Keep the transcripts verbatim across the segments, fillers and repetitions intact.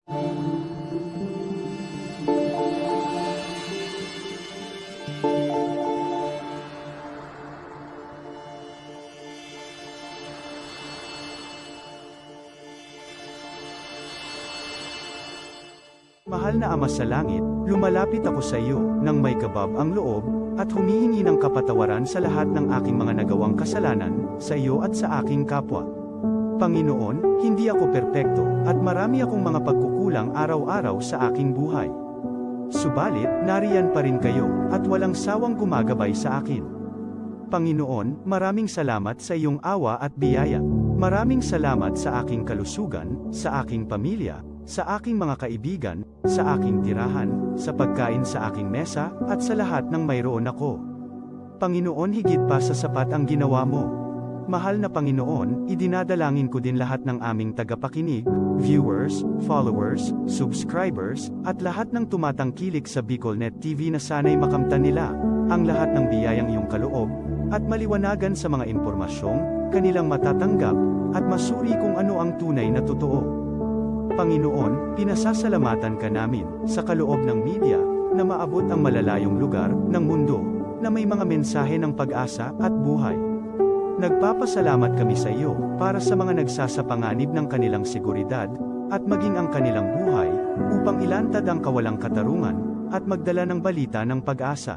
Mahal na Ama sa Langit, lumalapit ako sa iyo nang may kabab ang loob, at humihingi ng kapatawaran sa lahat ng aking mga nagawang kasalanan, sa iyo at sa aking kapwa. Panginoon, hindi ako perpekto, at marami akong mga pagkukulang araw-araw sa aking buhay. Subalit, nariyan pa rin kayo, at walang sawang gumagabay sa akin. Panginoon, maraming salamat sa iyong awa at biyaya. Maraming salamat sa aking kalusugan, sa aking pamilya, sa aking mga kaibigan, sa aking tirahan, sa pagkain sa aking mesa, at sa lahat ng mayroon ako. Panginoon, higit pa sa sapat ang ginawa mo. Mahal na Panginoon, idinadalangin ko din lahat ng aming tagapakinig, viewers, followers, subscribers, at lahat ng tumatangkilik sa BicolNet T V na sana'y makamtan nila ang lahat ng biyayang iyong kaloob at maliwanagan sa mga impormasyong kanilang matatanggap at masuri kung ano ang tunay na totoo. Panginoon, pinasasalamatan ka namin sa kaloob ng media na maabot ang malalayong lugar ng mundo na may mga mensahe ng pag-asa at buhay. Nagpapasalamat kami sa iyo para sa mga nagsasapanganib ng kanilang seguridad at maging ang kanilang buhay upang ilantad ang kawalang katarungan at magdala ng balita ng pag-asa.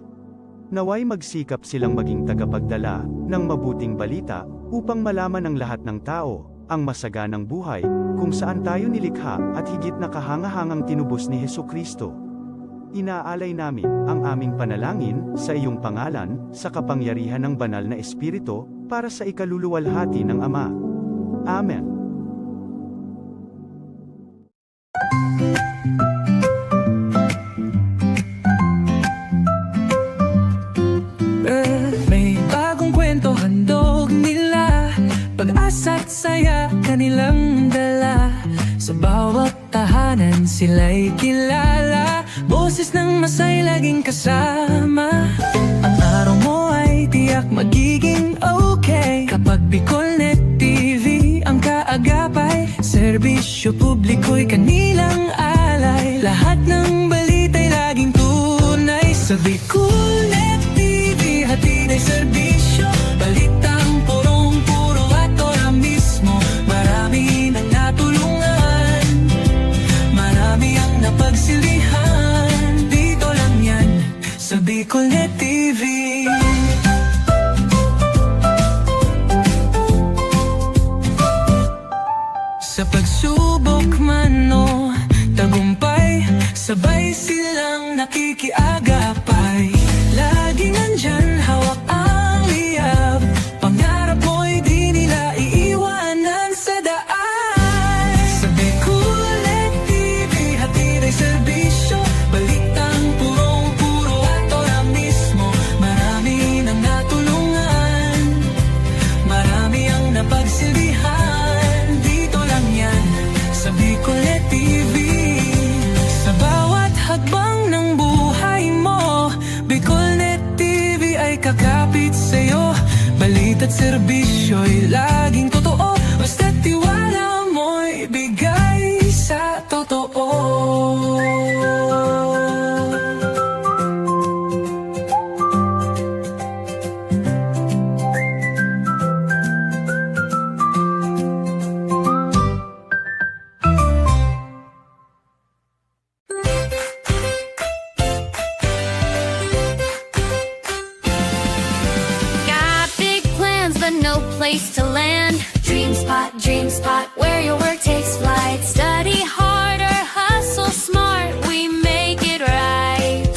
Naway magsikap silang maging tagapagdala ng mabuting balita upang malaman ng lahat ng tao ang masaganang buhay kung saan tayo nilikha at higit na kahangahangang tinubos ni Jesu-Cristo. Inaalay namin ang aming panalangin sa iyong pangalan, sa kapangyarihan ng Banal na Espiritu, para sa ikaluluwalhati ng Ama. Amen. May bagong kwento handog nila, pag-asa't saya kanilang dala. Sa bawat tahanan sila'y kilala, boses ng masay laging kasama. Ang araw mo ay tiyak magiging okay kapag BicolNet T V ang kaagapay. Serbisyo publiko'y kanilang alay. Lahat ng balita'y laging tunay. Sa BicolNet T V, hatid ay serbisyo. Balitang purong-puro at ora mismo. Marami nang natulungan. Marami ang napagsilbihan. Dito lang yan, sa BicolNet T V. Sa pagsubok man o tagumpay, sabay silang nakikiagapay. Laging nandyan, hawak ang liyab. Pangarap mo'y di nila iiwanan sa daan. Sa BicolNet T V, hatid ay serbisyo. Balitang purong-puro at ora mismo. Marami nang natulungan. Marami ang napagsilbihan. Dito lang yan, sa BicolNet T V. Sa bawat hakbang ng buhay mo, BicolNet T V ay kakapit sa'yo. Balita't serbisyo'y laging totoo. Basta't tiwala mo'y bigay sa totoo. Got big plans, but no place to land. DreamSpot, DreamSpot, where your work takes flight. Study hard or hustle smart, we make it right.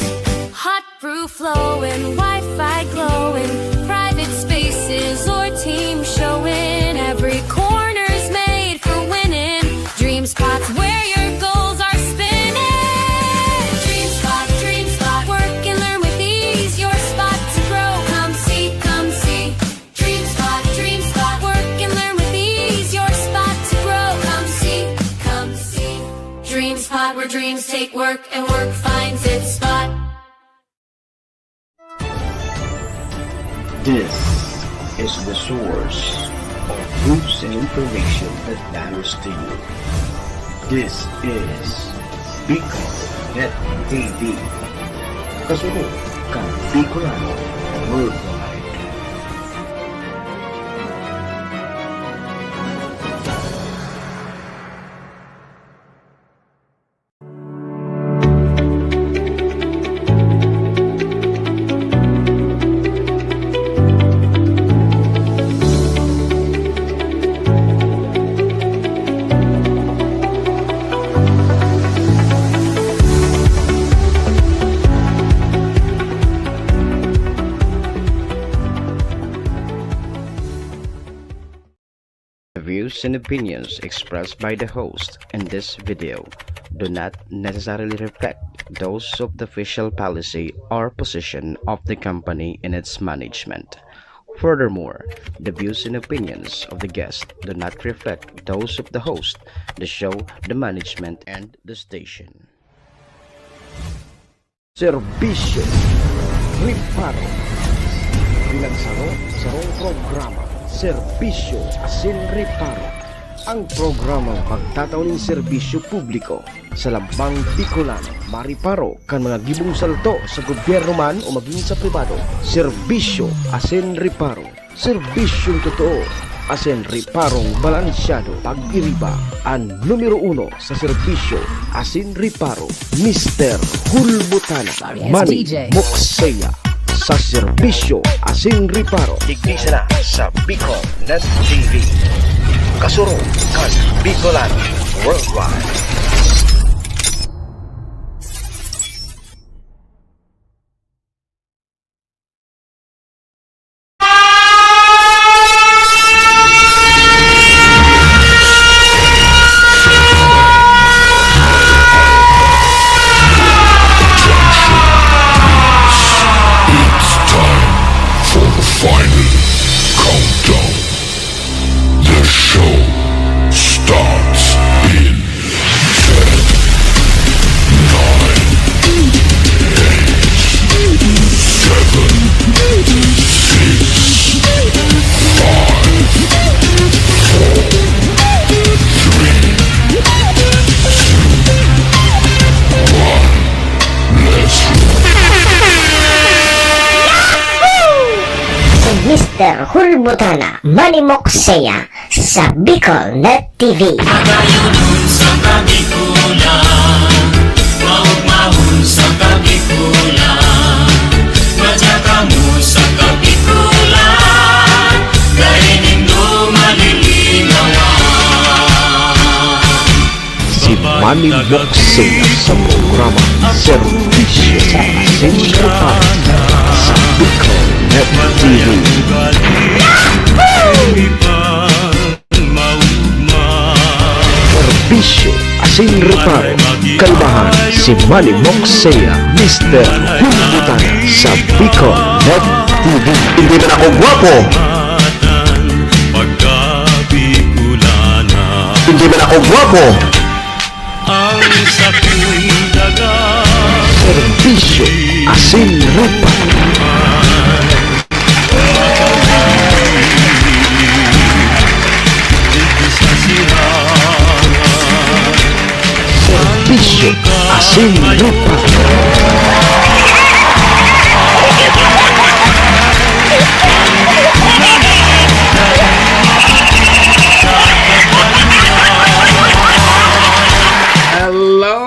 Hot brew flowing, Wi-Fi glowing, private spaces or team showing. Every corner's made for winning. DreamSpot's where your goals are spinning. DreamSpot, DreamSpot, work and learn with ease. Your spot to grow. Come see, come see. DreamSpot, DreamSpot, work and learn with ease. Your spot to grow. Come see, come see. DreamSpot, where dreams take work and work finds its spot. This is the source of news and information that matters to you. This is Bicol Net T V. Kasunod kan Bicolano Worldwide. The views and opinions expressed by the host in this video do not necessarily reflect those of the official policy or position of the company and its management. Furthermore, the views and opinions of the guest do not reflect those of the host, the show, the management, and the station. Serbisyo, reparo. Pinagsaro-sarong programa, serbisyo asin reparo. Ang programang magtatao nin serbisyo publiko sa lambang Bicolano, mareparo kan mga gibong salto sa gobyerno man o magin sa pribado. Serbisyo asin reparo. Serbisyong totoo asin reparong balansyado. Pag-iriba, an numero uno sa serbisyo asin reparo, Mister Hulbutana. Sorry, it's Manny D J. Moksea sa serbisyo asin reparo. Digdi sana sa Bicol Net T V. Kasurog kan Bicolano Worldwide. It's time for the final countdown. The show starts in ten, nine, eight, seven, six, five, four, three, two, one. Let's go. Si Mister Hulbutana, Manny Moksea, sa Bicol Net T V. Pagayunon sa Kabikulan, maugmahon sa Kabikulan, madya kamo sa Kabikulan, dai nindo malilinawan. Si Manny Moksea sa programa Serbisyo asin Reparo sa Bicol Net T V. Serbisyo asin reparo, kaibahan si Manny Moksea, Mister Hulbutana sa Bicol Net T V. Hindi man ako gwapo. Hindi man ako gwapo. Serbisyo asin reparo. Serbisyo asin reparo. Hello!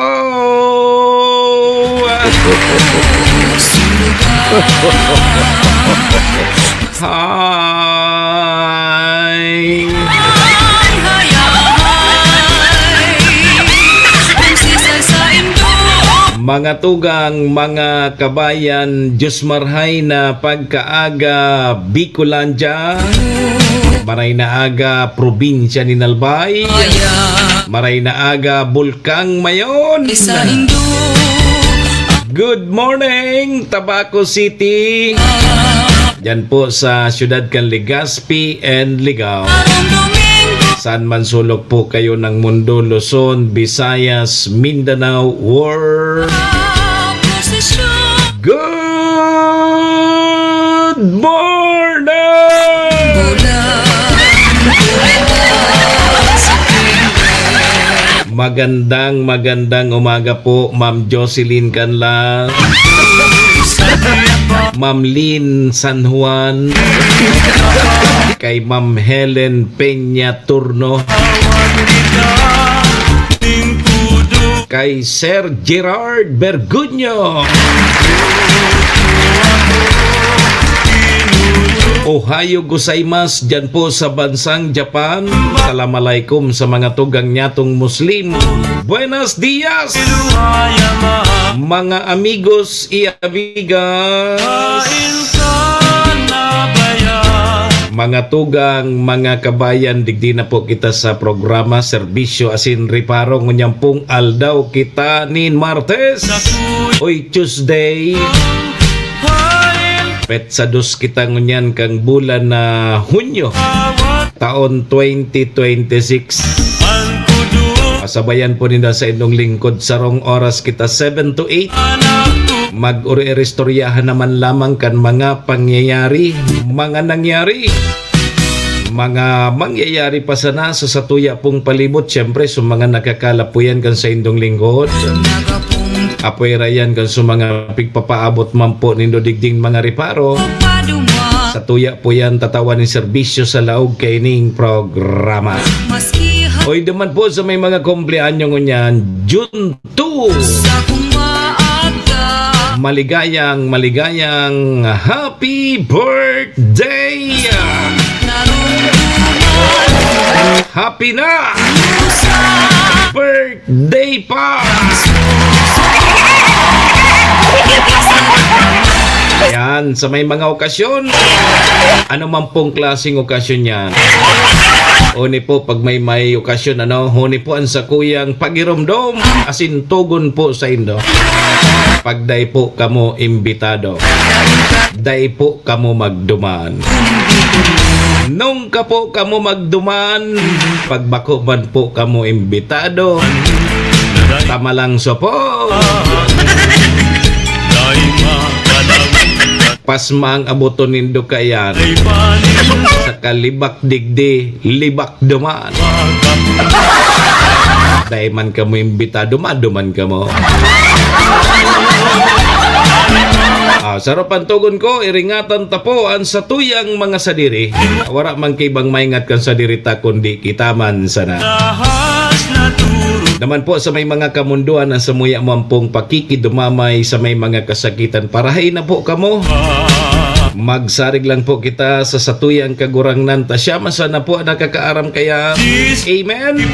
Hi! Mga tugang, mga kabayan, Diyos marhay na pagkaaga, Bicolandia. Maray na aga, probinsya nin Albay. Maray na aga, Bulkang Mayon. Good morning, Tabaco City. Diyan po sa siyudad kan Legazpi and Ligao. Saan man sulok po kayo ng mundo, Luzon, Visayas, Mindanao, or Good morning! Magandang, magandang umaga po, Ma'am Jocelyn Canlas, Ma'am Lynn San Juan, kay Ma'am Helen Peña Turno, kay Sir Gerard Berguño. Ohayo gozaimasu dyan po sa bansang Japan. Salam alaikum sa mga tugang nyatong Muslim. Buenos dias, mga amigos y amigas. Mga tugang, mga kabayan, digdi na po kita sa programa, serbisyo asin reparo. Ngunyan pong aldaw kita nin Martes. Hoy, Tuesday. Petsa dos kita ngunyan kan bulan na Hunyo, taon twenty twenty-six. Sabayan po ninda sa inyong lingkod, sarong oras kita, seven to eight. Mag-uri-iristoryahan naman lamang kan mga pangyayari, mga nangyari, mga mangyayari pa sana sa satuya pong palibot. Siyempre, sa mga nakakalapuyan kan sa indong lingkod, apwera yan kan sa mga pigpapaabot man po nindo digding mga reparo. Satuya po yan tatawan nin serbisyo sa laog kaining programa. Oy, duman po sa may mga kumpleanyo ngunyan, June two. Maligayang, maligayang happy birthday! Happy na! Birthday pa! Yan, sa may mga okasyon, ano man pong klaseng okasyon yan. Huni po, pag may, may okasyon, ano, huni po ang sakuyang pagiromdom, asin togon po sa indo. Pag dai po kamo imbitado, dai po kamo magduman. Nung ka po kamo magduman, pag bako man po kamo imbitado, tamalang sopo. Pasma ang aboton nindo kayan. Sa kalibak digdi, libak duman. Dai man kamo imbitado, maduman kamo. Ah, saro pantogon ko, iringatan ta po an satuyang mga sadiri. Wara man kibang maingat kan sadiri ta, kundi kita man sana. Naman po sa may mga kamundoan na samuya man pong pakikidumamay sa may mga kasakitan. Parahay na po kamo. Magsarig lang po kita sa satuyang Kagurangnan, ta siya man sana po ang nakakaaram kaya. Amen.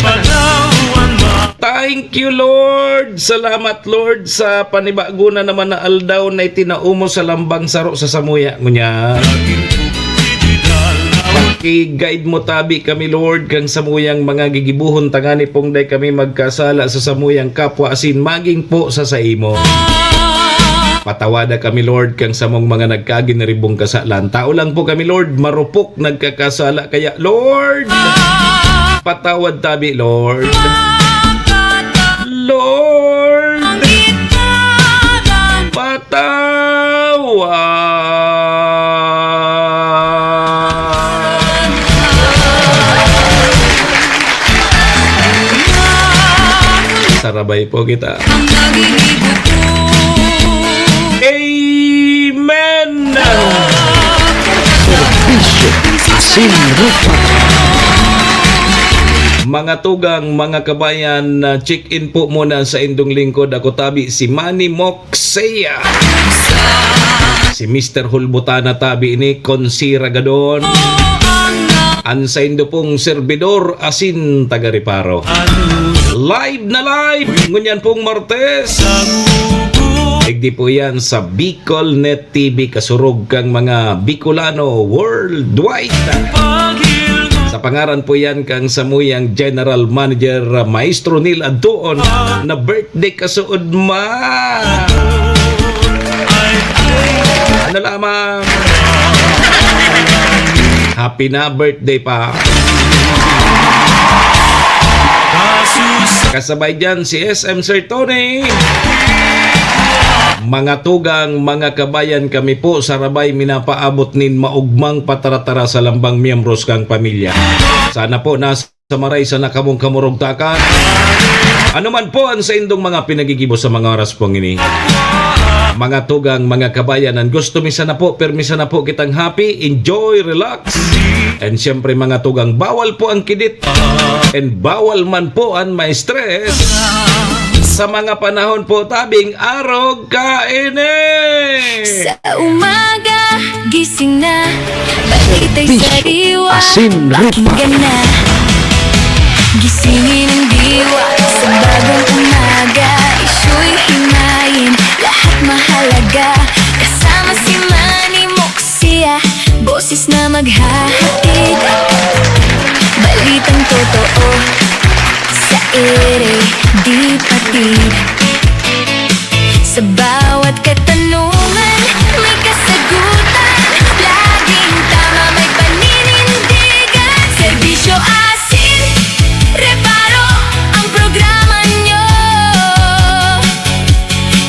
Thank you, Lord. Salamat, Lord, sa panibago na naman na aldaw na itinao mo sa lambang saro sa samuya ngunyan. Paki-guide mo tabi kami, Lord, kan samuyang mga gigibohon, tangani pong dai kami magkasala sa samuyang kapwa asin magin po sa saimo. Patawada kami, Lord, kan samong mga nagkaginiribong kasalan. Tao lang po kami, Lord, marupok nagkakasala. Kaya, Lord, patawad tabi, Lord. Lord, patawad. Sarabay po kita. Amen! Serbisyo asin reparo. Mga tugang, mga kabayan, na check-in po muna sa indong lingkod. Ako tabi, si Manny Moxea. Si Mister Hulbutana tabi ni Consi Ragadon. An saindo pong serbidor asin taga-reparo. Live na live! Ngunyan pong Martes. Digdi po yan sa Bicolnet T V, kasurog kang mga Bicolano worldwide. Sa pangaran po yan kang samuyang General Manager, Maestro Neil Adtuon, na birthday kasuod man. Ano lamang? Happy na birthday pa. Kasabay dyan si S M Sir Tony. Mga tugang, mga kabayan, kami po sarabay minapaabot nin maugmang pataratara sa lambang miyembros kang pamilya. Sana po nasa sa maray sa nakamong kamurugtakan. Ano man po ang saindong mga pinagigibo sa mga oras pong ini. Mga tugang, mga kabayan, ang gusto mi sana po, permi sana po kitang happy, enjoy, relax. And siyempre, mga tugang, bawal po ang kidit. And bawal man po ang ma-stress. Sa mga panahon po tabing arog kaini. Sa umaga, gising na. Balita'y Bisyo, sariwa, asin, ripa. Pakinggan na. Gisingin ang diwa sa bagong umaga. Isyu'y himayin, lahat mahalaga. Kasama si Manny Moxia, boses na maghahatid. Balitang totoo, sa ere, di patid. Sa bawat katanungan, may kasagutan. Laging tama, may paninindigan. Serbisyo asin, reparo ang programa nyo.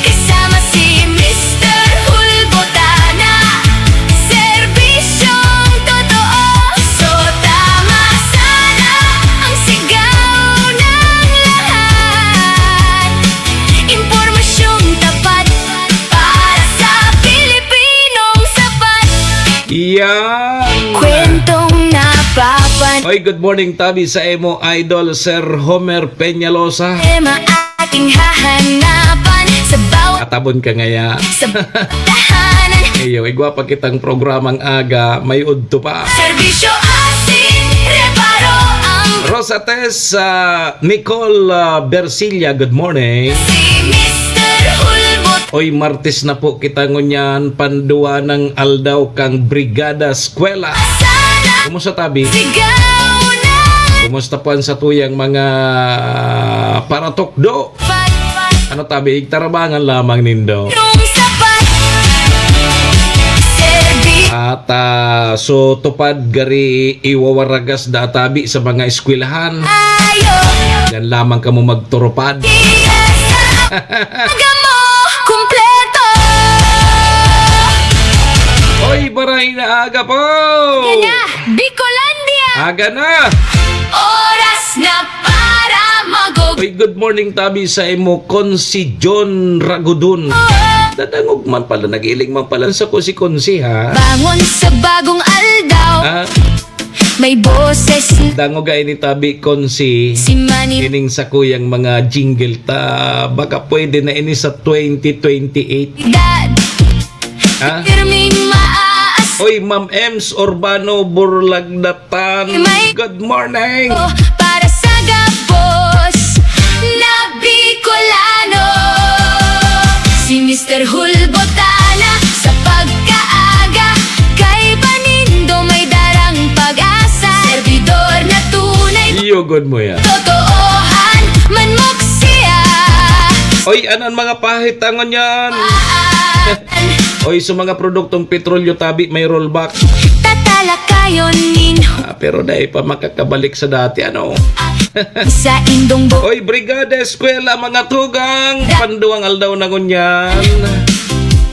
Kasama si Mister Hulbotana. Serbisyong totoo. So tama sana ang sigaw ng lahat. Impormasyong tapat para sa Pilipinong sapat. Yan. Kwentong napapan- Oy, good morning, tabi sa imo, Idol Sir Homer Peñalosa. Tema ating hahanapan sa bawat Atabon ka ngaya. Sa tahanan. Iyo, igwa pa kitang programang aga, may udto pa. Serbisyo asin, reparo ang Rosa Tess, ah, Nicole, ah, Versilla, good morning. Si Mister Hulbot. Oy, Martes na po kita ngunyan, panduwa ng aldaw kang Brigada Eskwela. Sana Kumusta, tabi? Sigaw na. Kumusta po ang satuyang mga paratukdo? Ano tabi, igtarabangan lamang nindo. Nung sapat, serbi- At, ah, so, tupad gari iwawaragas da tabi sa mga eskwelahan. Ayo. Yan lamang kamo magturupad. Yes, aga mo, kumpleto. Oy, maray na aga po! Yan na, Bicolandia! Aga na! Oras na para mag- Uy, good morning, tabi sa imo, Konsi John Ragudon. Dadangog man pala, nagiling man pala sa ko si Konsi, ha? Bangon sa bagong aldaw. Ah? May boses. Dangog ay ni tabi, Konsi. Si Manny. Ining sa kuyang mga jingle ta, baka pwede na ini sa twenty twenty-eight. Dad. Ha? Pirming maas. Oy, Ma'am Ems Urbano Burlagdatan. May Good morning. Oh, para sa gabos na Bicolano. Si Mister Hulbotana sa pagkaaga. Kay panindo may darang pag-asa. Servidor na tunay. Iyo, good mo yan. Totoohan man mo siya. Oy, anan mga pahit tangon yan. Oy, sa mga produktong petrolyo tabi, may rollback. Tatalakayon nin Ah, pero dai pa makakabalik sa dati, ano? Sa indong bo- Oy, Brigada Eskwela, mga tugang! Panduwang aldaw na ngunyan.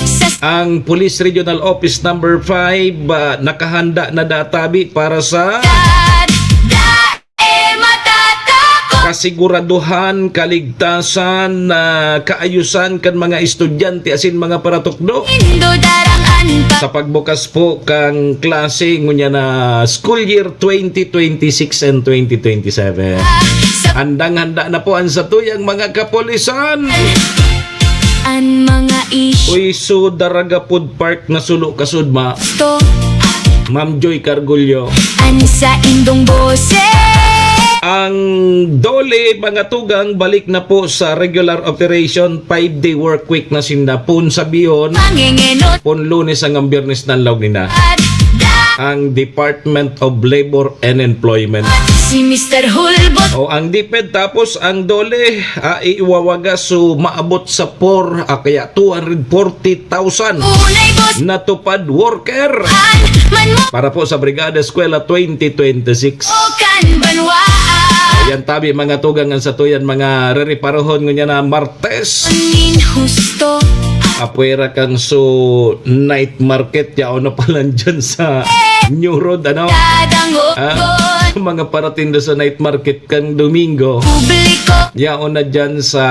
Sa Ang Police Regional Office Number five, ah, nakahanda na databi para sa Da, da, eh, matatakot. Kasiguraduhan, kaligtasan, na kaayusan kan mga estudyante asin mga paratukdo. Indo darangan pa. Sa pagbukas po kang klase ngunyan na school year twenty twenty-six and twenty twenty-seven. Sa Handang-handa na po ang satuyang mga kapulisan. An mga ish- Uy, so Daraga Food Park na sulo kasudma. Sto. Ma'am Joy Cargullo. An sa indong boses. Ang DOLE, mga tugang, balik na po sa regular operation, five-day work week na sinda. Pun sabihon, Pangengenot. Pun Lunes hanggang Biyernes na ang laog nina. At da- Ang Department of Labor and Employment. Si Mister Hulbot. O, ang DepEd, tapos ang DOLE, ah, iwawagas, so maabot sa four, ah, kaya two hundred forty thousand Unay, boss. Natupad worker An man mo. Para po sa Brigada Eskwela twenty twenty-six. O kan banwaan. Ayan tabi, mga tugang, ang satuyan, mga rereparohon ngunyan na Martes. Nin husto. Apwera kan so night market, yaon na palan dyan sa New Road, ano? Ah, sa mga paratinda sa night market kan Domingo, yaon na dyan sa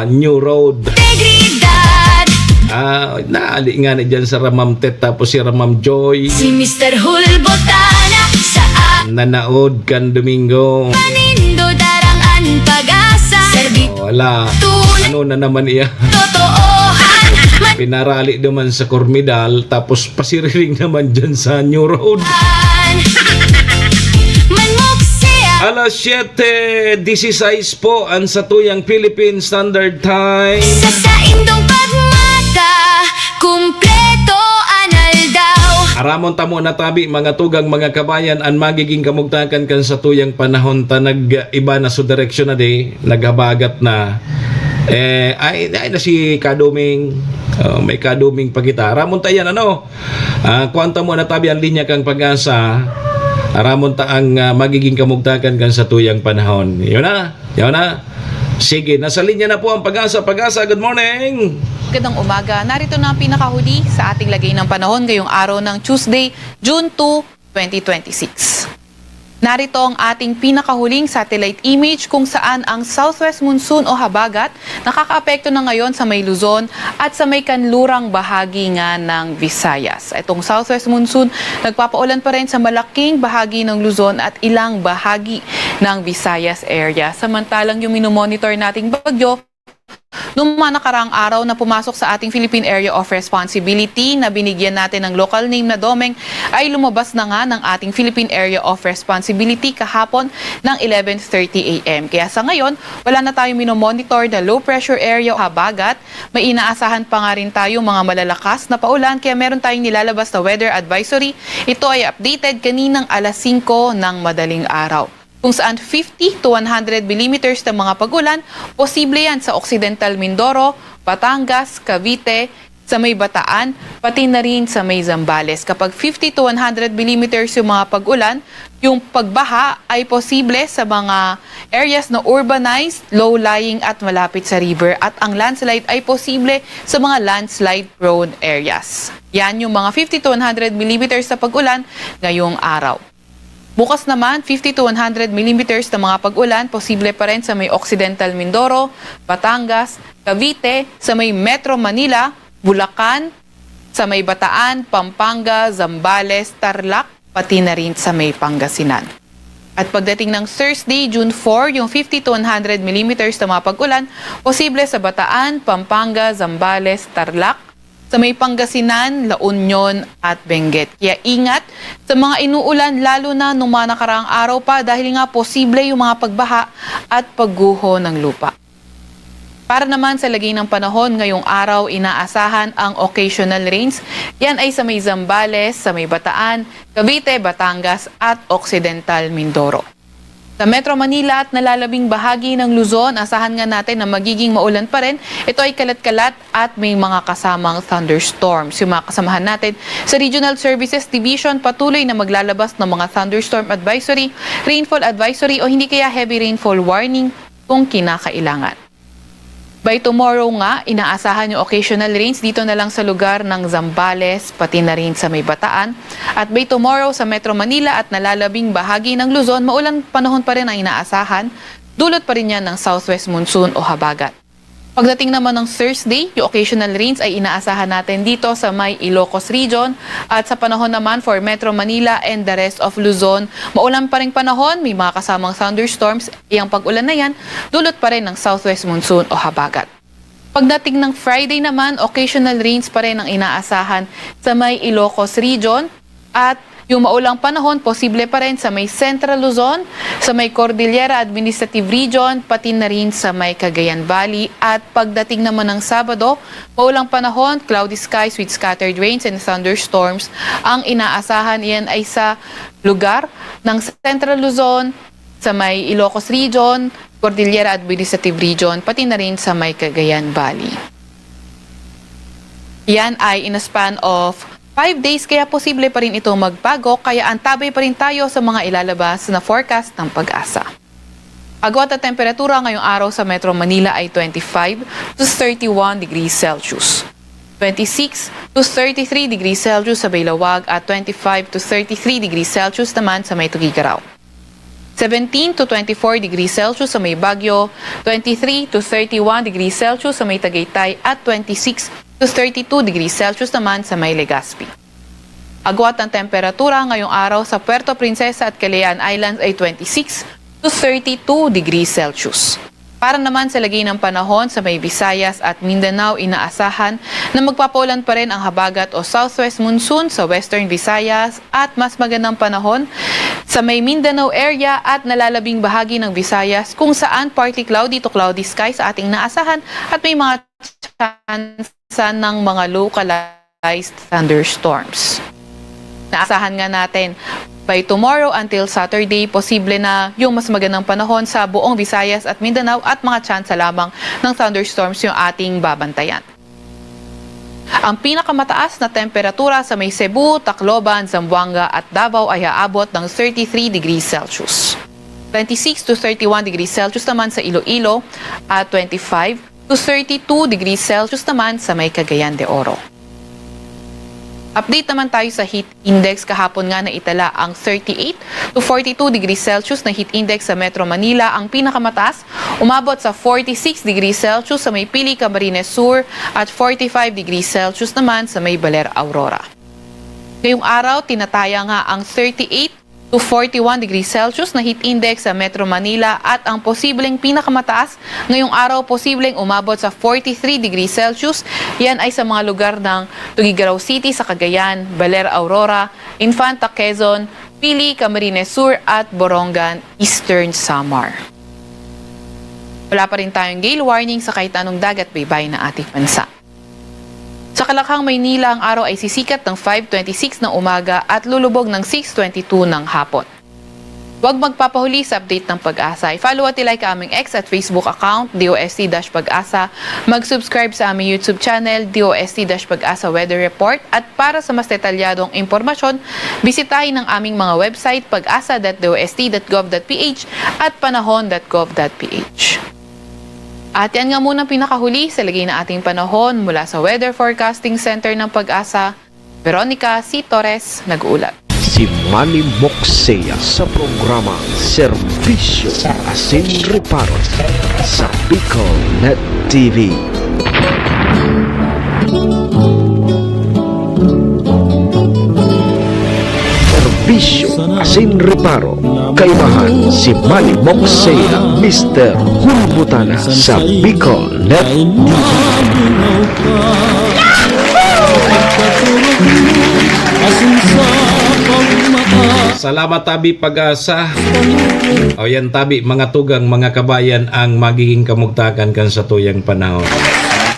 New Road. Ah, naali nga na dyan sa Ramam Tet, tapos si Ramam Joy. Si Mister Hulbotana sa a- Nanaod kan Domingo. Panindo darang an pag-asa. Serbi- Wala. Tun- Ano na naman iya? Totoohan. Pinarali naman sa Cormidal, tapos pasiriring naman dyan sa New Road. Manmok siya. Alas siyete disisais po ang satuyang Philippine Standard Time. Sa saindong pagmata, kumpleto an aldaw. Aramon tamo na tabi, mga tugang, mga kabayan, an magiging kamugtakan kan satuyang panahon ta nag-iba na so direksyon na di, naghabagat na. Eh, ay, ay na si Kaduming. Oh, may Kaduming pa kita. Aramon ta yan, ano? Ah, kuwan ta mo na tabi ang linya kang pag-asa. Aramon ta ang, ah, magiging kamugtakan kan satuyang panahon. Yun na. Yun na. Sige, nasa linya na po ang pag-asa. Pag-asa, good morning. Magandang umaga. Narito na ang pinakahuli sa ating lagay ng panahon ngayong araw ng Tuesday, June two, twenty twenty-six. Narito ang ating pinakahuling satellite image kung saan ang southwest monsoon o habagat nakakaapekto na ngayon sa may Luzon at sa may kanlurang bahagi nga ng Visayas. Itong southwest monsoon nagpapaulan pa rin sa malaking bahagi ng Luzon at ilang bahagi ng Visayas area. Samantalang yung minomonitor nating bagyo, nung mga nakaraang araw na pumasok sa ating Philippine Area of Responsibility na binigyan natin ng local name na Domeng, ay lumabas na nga ng ating Philippine Area of Responsibility kahapon ng eleven thirty a m. Kaya sa ngayon, wala na tayong minomonitor na low pressure area o habagat. May inaasahan pa nga rin tayong mga malalakas na paulan, kaya meron tayong nilalabas na weather advisory. Ito ay updated kaninang alas singko ng madaling araw, kung saan fifty to one hundred millimeters na mga pag-ulan, posible yan sa Occidental Mindoro, Batangas, Cavite, sa may Bataan, pati na rin sa may Zambales. Kapag fifty to one hundred millimeters yung mga pag-ulan, yung pagbaha ay posible sa mga areas na urbanized, low-lying at malapit sa river, at ang landslide ay posible sa mga landslide-prone areas. Yan yung mga fifty to one hundred millimeters na pag-ulan ngayong araw. Bukas naman, fifty to one hundred millimeters na mga pag-ulan posible pa rin sa may Occidental Mindoro, Batangas, Cavite, sa may Metro Manila, Bulacan, sa may Bataan, Pampanga, Zambales, Tarlac, pati na rin sa may Pangasinan. At pagdating ng Thursday, June four, yung fifty to one hundred millimeters na mga pag-ulan posible sa Bataan, Pampanga, Zambales, Tarlac, sa may Pangasinan, La Union at Benguet. Kaya ingat sa mga inuulan, lalo na nung mga nakaraang araw pa, dahil nga posible yung mga pagbaha at pagguho ng lupa. Para naman sa lagay ng panahon ngayong araw, inaasahan ang occasional rains. Yan ay sa may Zambales, sa may Bataan, Cavite, Batangas at Occidental Mindoro. Sa Metro Manila at nalalabing bahagi ng Luzon, asahan nga natin na magiging maulan pa rin. Ito ay kalat-kalat at may mga kasamang thunderstorms. Yung mga kasamahan natin sa Regional Services Division, patuloy na maglalabas ng mga thunderstorm advisory, rainfall advisory o hindi kaya heavy rainfall warning kung kinakailangan. By tomorrow nga, inaasahan yung occasional rains dito na lang sa lugar ng Zambales, pati na rin sa may Bataan. At by tomorrow sa Metro Manila at nalalabing bahagi ng Luzon, maulan panahon pa rin ang inaasahan. Dulot pa rin yan ng southwest monsoon o habagat. Pagdating naman ng Thursday, yung occasional rains ay inaasahan natin dito sa may Ilocos Region. At sa panahon naman for Metro Manila and the rest of Luzon, maulan pa rin panahon, may mga kasamang thunderstorms. Iyang pag-ulan na yan, dulot pa rin ng southwest monsoon o habagat. Pagdating ng Friday naman, occasional rains pa rin ang inaasahan sa may Ilocos Region at yung maulang panahon posible pa rin sa may Central Luzon, sa may Cordillera Administrative Region, pati na rin sa may Cagayan Valley. At pagdating naman ng Sabado, maulang panahon, cloudy skies with scattered rains and thunderstorms ang inaasahan. Iyan ay sa lugar ng Central Luzon, sa may Ilocos Region, Cordillera Administrative Region, pati na rin sa may Cagayan Valley. Yan ay in a span of five days, kaya posible pa rin itong magbago, kaya antabay pa rin tayo sa mga ilalabas na forecast ng Pag-asa. Agwat at temperatura ngayong araw sa Metro Manila ay twenty-five to thirty-one degrees Celsius. twenty-six to thirty-three degrees Celsius sa may Laoag at twenty-five to thirty-three degrees Celsius naman sa may Tuguegarao. Seventeen to twenty-four degrees Celsius sa may Baguio, twenty-three to thirty-one degrees Celsius sa may Tagaytay at twenty-six to thirty-two degrees Celsius naman sa may Legazpi. Agwat ang temperatura ngayong araw sa Puerto Princesa at Kalayaan Islands ay twenty-six to thirty-two degrees Celsius. Para naman sa lagay ng panahon sa may Visayas at Mindanao, inaasahan na magpapaulan pa rin ang habagat o southwest monsoon sa Western Visayas at mas magandang panahon sa may Mindanao area at nalalabing bahagi ng Visayas, kung saan partly cloudy to cloudy sky sa ating inaasahan at may mga tsansa ng mga localized thunderstorms. Naasahan nga natin, by tomorrow until Saturday, posible na yung mas magandang panahon sa buong Visayas at Mindanao at mga tsansa lamang ng thunderstorms yung ating babantayan. Ang pinakamataas na temperatura sa may Cebu, Tacloban, Zamboanga at Davao ay aabot ng thirty-three degrees Celsius. Twenty-six to thirty-one degrees Celsius naman sa Iloilo at twenty-five to thirty-two degrees Celsius naman sa may Cagayan de Oro. Update naman tayo sa heat index. Kahapon nga naitala ang thirty-eight to forty-two degrees Celsius na heat index sa Metro Manila. Ang pinakamataas, umabot sa forty-six degrees Celsius sa may Pili, Camarines Sur at forty-five degrees Celsius naman sa may Baler, Aurora. Ngayong araw, tinataya nga ang thirty-eight to forty-one degrees Celsius na heat index sa Metro Manila at ang posibleng pinakamataas ngayong araw, posibleng umabot sa forty-three degrees Celsius. Yan ay sa mga lugar ng Tuguegarao City sa Cagayan, Baler, Aurora, Infanta, Quezon, Pili, Camarines Sur at Borongan, Eastern Samar. Wala pa rin tayong gale warning sa kahit anong dagat baybay na ating bansa. Sa Kalakhang, Maynila, ang araw ay sisikat ng five twenty-six ng umaga at lulubog ng six twenty-two ng hapon. Huwag magpapahuli sa update ng PAGASA. I-follow at i-like ang aming X at Facebook account, D O S T dash PAGASA. Mag-subscribe sa aming YouTube channel, D O S T dash PAGASA Weather Report. At para sa mas detalyadong impormasyon, bisitahin ang aming mga website, pagasa dot D O S T dot gov dot P H at panahon dot gov dot P H. At yan nga muna ang pinakahuli sa lagay na ating panahon mula sa Weather Forecasting Center ng PAGASA. Veronica C. Torres nag-uulat. Si Manny Moxea sa programa Serbisyo Asin Reparo sa Bicol Net T V. Serbisyo Asin Reparo, kaibahan si Manny Moxea, Mister Hulbutana sa Bicol Net T V. Salamat tabi PAGASA. O yan tabi, mga tugang, mga kabayan, ang magiging kamugtakan kan satuyang panahon.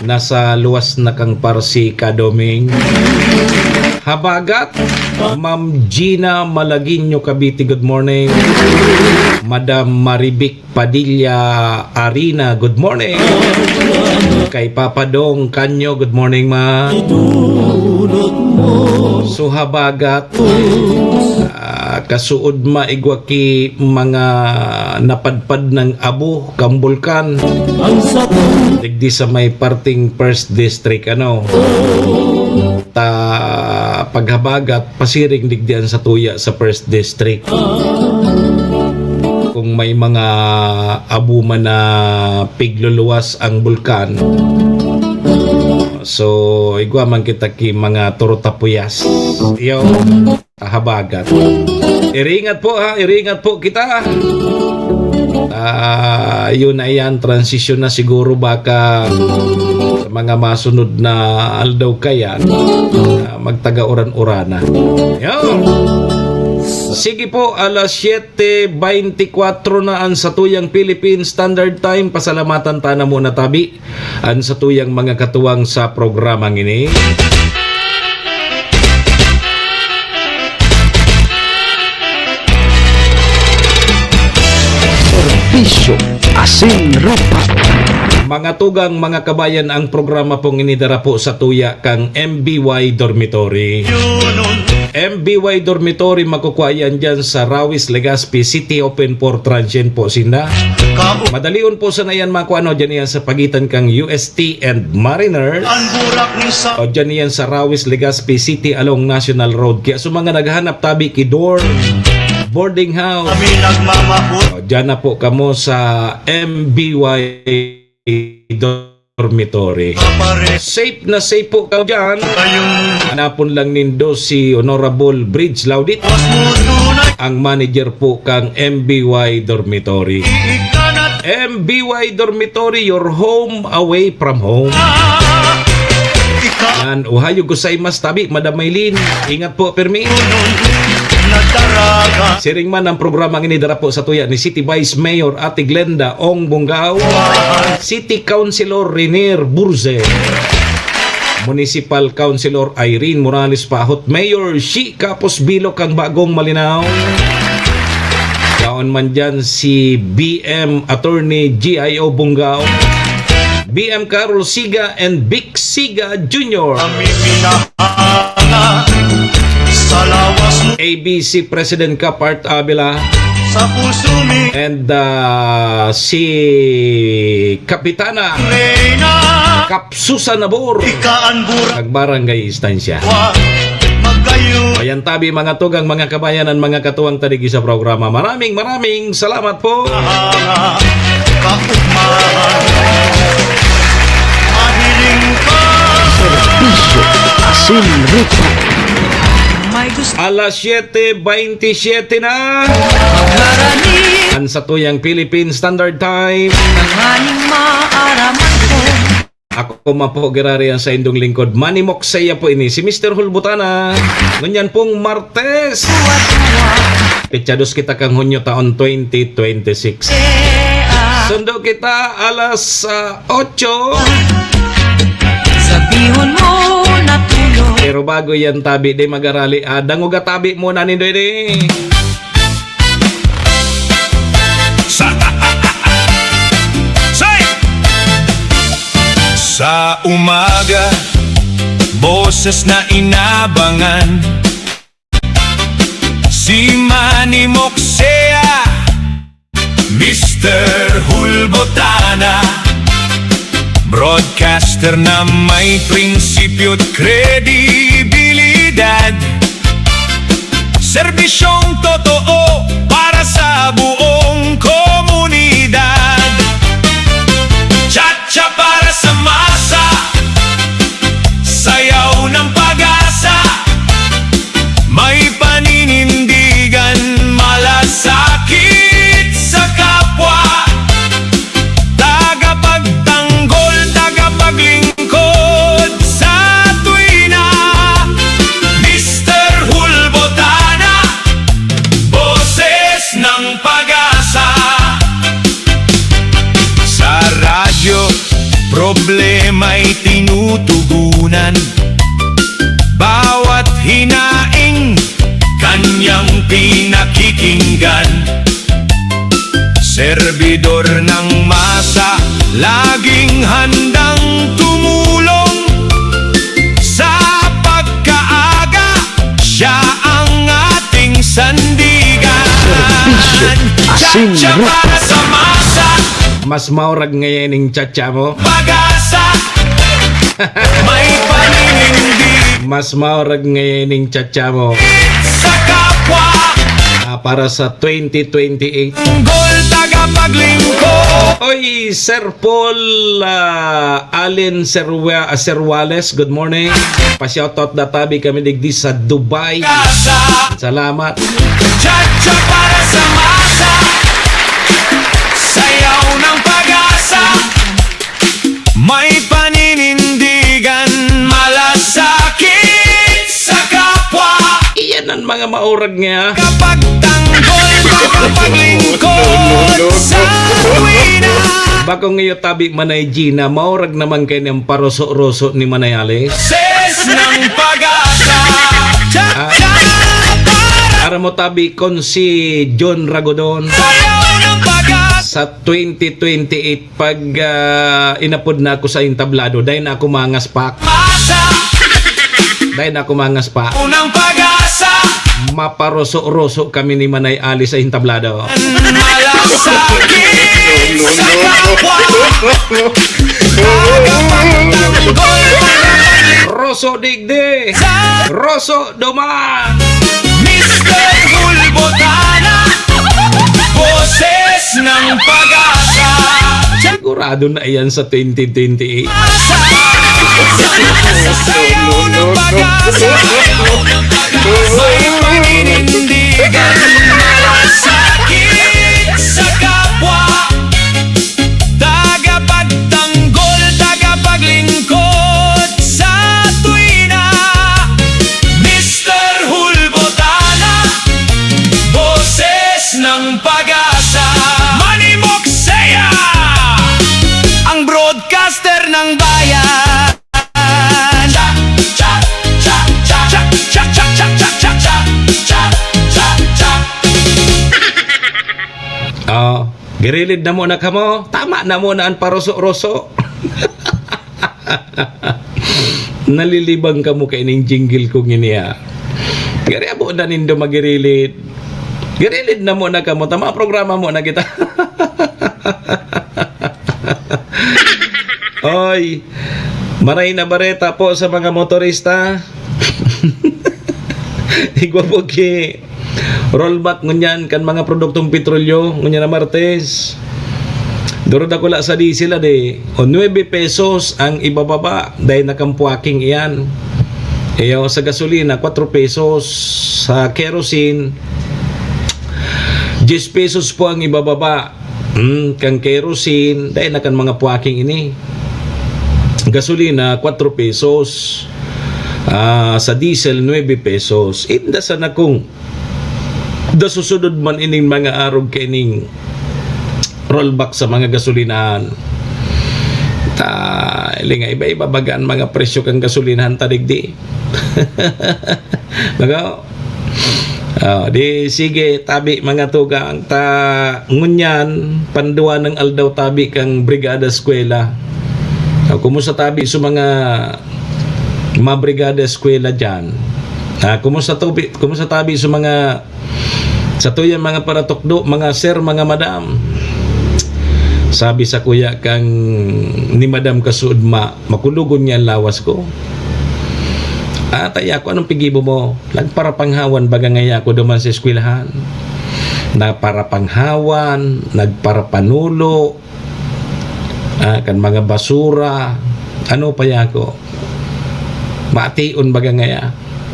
Nasa luwas na kang parsi, Kadoming. Habagat, Ma'am Gina Malagueño, Cavite, good morning. Madam Marivic Padilla Arina, good morning. Kay Papa Dong Canyo, good morning, ma. So, habagat, ah, kasuod maigwa ki mga napadpad ng abo, kang bulkan. Digdi sa may parting First District, ano. Ta paghabagat, pasiring digdi an satuya sa First District. Kung may mga abo man na pigluluwas ang bulkan, so, igwa man kita ki mga turutapuyas. Yo, habagat. Iringat po ha, iringat po kita. Ah, yun na yan, transisyon na siguro baka sa mga masunod na aldaw kaya, ah, magtaga-uran-urana. Yun. Sige po, alas siyete beintikwatro na ang satuyang Philippine Standard Time. Pasalamatan ta na muna tabi an satuyang mga katuwang sa programang ini. Serbisyo Asin Reparo. Mga tugang, mga kabayan, ang programa pong inidara po sa tuya kang M B Y Dormitory. M B Y Dormitory, makukuha yan dyan sa Rawis, Legazpi City, open for transient po sinda. Madalion po sana yan makuha, no, dyan yan sa pagitan kang U S T and Mariner. O dyan yan sa Rawis, Legazpi City along National Road. Kaya sa mga naghahanap tabi ki dorm, boarding house, o dyan na po kamo sa M B Y Dormitory. Safe na safe po kayo dyan. Hanapon lang nindo si Honorable Bridge Laudit, ang manager po kang M B Y Dormitory. M B Y Dormitory, your home away from home. Yan, ohayo gozaimasu tabi, Madam Maylin. Ingat po, pirmi. Siring man ang programa ngini, dara po sa tuya ni City Vice Mayor Ate Glenda Ong Bungao, City Councilor Renier Burze, Municipal Councilor Irene Morales Pahot, Mayor Shi Kapos Bilok ang bagong malinaw. Yaon man dyan si B M Attorney G I O Bungao, B M Carol Siga and Vic Siga Junior, Kami pinahanga sa lawas mo. A B C President Kapart Abela, Sa puso mi, and, ah, si Kapitana Reyna. Kap Susan Nabor, Ika an burak nagbarangay istansya. Wa, magkayo. Ayan tabi, mga tugang, mga kabayan, ang mga katuwang ta digdi sa programa. Maraming, maraming salamat po. Kaugmahan. Mahiling ka. Serbisyo asin ruta. May gusto Alas siyete bentisiete na. Magharani. Ang satuyang Philippine Standard Time. Tanganing maaraman ko. Ako man po, girari ang saindong lingkod, Manny Moksea po ini, si Mister Hulbutana. Ngunyan pong Martes. Petsa dos kita kang Hunyo taon twenty twenty-six. Sundo kita alas, ah, otso. Sabihon mo na tulo. Pero bago yan tabi, di magarali. Ah, dangoga tabi muna nindo ini. Sa, say! Sa umaga, boses na inabangan. Si Manny Moksea, Mister Hulbotana, broadcaster na may prinsipyo't kredibilidad. Serbisyong totoo para sa buong komunidad. Cha-cha para sa masa, sayaw ng pag-asa. May paninindigan, malasakit sa kapwa. Tagapagtanggol, tagapaglingkod sa tuwina. Mister Hulbotana, boses ng pag-asa. Sa radyo, problema'y tinutugunan. Bawat hinaing, kanyang pinakikinggan. Serbidor ng masa, laging handang tumulong. Sa pagkaaga, siya ang ating sandigan. Serbisyo asin ruta. Cha-cha para sa masa. Mas maurag ngayon ning cha-cha mo. Pag-asa. May paninindig. Mas maurag ngayon ning cha-cha mo. Sa kapwa. Ah, para sa twenty twenty-eight. Tanggol, tagapaglingkod. Oy, Sir Paul, ah, Allen Serwa-, Serwales, good morning. Pa-shoutout na tabi kami digdi sa Dubai. Salamat. Cha-cha para sa masa. Sayaw ng pag-asa. May paninindigan, malasakit sa kapwa. Iyan ang mga maurag niya. Kapag tanggol, makapaglingkod sa tuwina. Bakong iyo tabi, Manay Gina, maurag naman kayo ng paruso-ruso ni Manay Alice. Ses ng pag-asa. Ah, aram mo tabi kon si John Ragodon. Sayaw ng pag-asa. Sa twenty twenty-eight, pag, ah, inapod na ako sa entablado, dahil na ako mangaspak. Masa. Ay, naku, mangas pa. Unang pag-asa. Maparoso-roso kami ni Manay Ali sa entablado. Malasakit sa kapwa. Roso digdi. Roso duman. Mister Hulbotana. Boses ng pag-asa. Sigurado na iyan sa twenty twenty-eight. Sayaw ng pag-asa. May paninindigan. Malasakit sa kapwa. Tagapagtanggol, tagapaglingkod sa tuwina. Mister Hulbotana, boses ng pag-asa. Manny Moxea, ang broadcaster ng bayan. Cha, cha, cha, cha. Ah, girilid na muna kamo. Tama na muna ang paroso-roso. Nalilibang kamo kaining jingle ko ngini, ah. Gari abo na nindo magirilid. Girilid na muna kamo. Tama, programa muna kita. Oy, maray na bareta po sa mga motorista. Igwa po ki rollback ngunyan kan mga produktong petrolyo, ngunyan na Martes. Duro dakula sa diesel, adi. O, nuebe pesos ang ibababa, dahil nakampuaking iyan. Iyo, sa gasolina, kwatro pesos. Sa kerosene, diyes pesos po ang ibababa. Hmm, kan kerosene, dahil na kan mga puaking ini. Gasolina, kwatro pesos. Ah, sa diesel, nuebe pesos. Inda sana kung nasusunod man ining mga arog kaining rollback sa mga gasolinahan. Ta, ili nga, iba-iba baga an mga presyo kan gasolinahan ta digdi. Baga, oh, di sige, tabi, mga tugang, ta ngunyan, panduwa ng aldaw tabi kang Brigada Eskwela. Oh, kumusta tabi sa mga, mga Brigada Eskwela dyan? Ah, kumusta tabi, kumusta tabi sa mga, sa tuyang mga paratukdo, mga sir, mga madam? Sabi sa kuya kang ni Madam Kasudma, makulogon niya an lawas ko. Ata, ya, kung anong pigibo mo, nagparapanghawan baga ngaya ako duman sa eskwelahan. Nagparapanghawan, nagparapanulo, ah, kan mga basura, ano pa ya ako. Mation baga ngaya.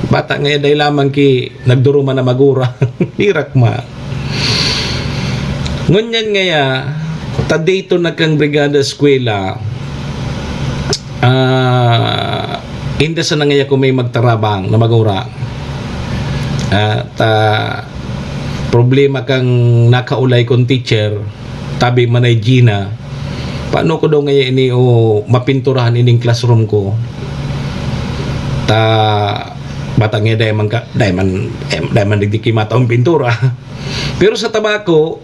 Bata ngaya, dai lamang ki nagduruman na magura. Hirak ma. Ngunyan ngaya, ta dito na kang Brigada Eskwela, ah, inda sana ngaya kung may magtarabang na magura. Ah, ta problema kang nakaulay kong teacher, tabi man ay Gina, paano ko daw ngaya ini o mapinturahan ining classroom ko? Ta, bata nga, dai man ka, dai man, em, dai man digdi ki mataong pintura. Pero sa Tabaco,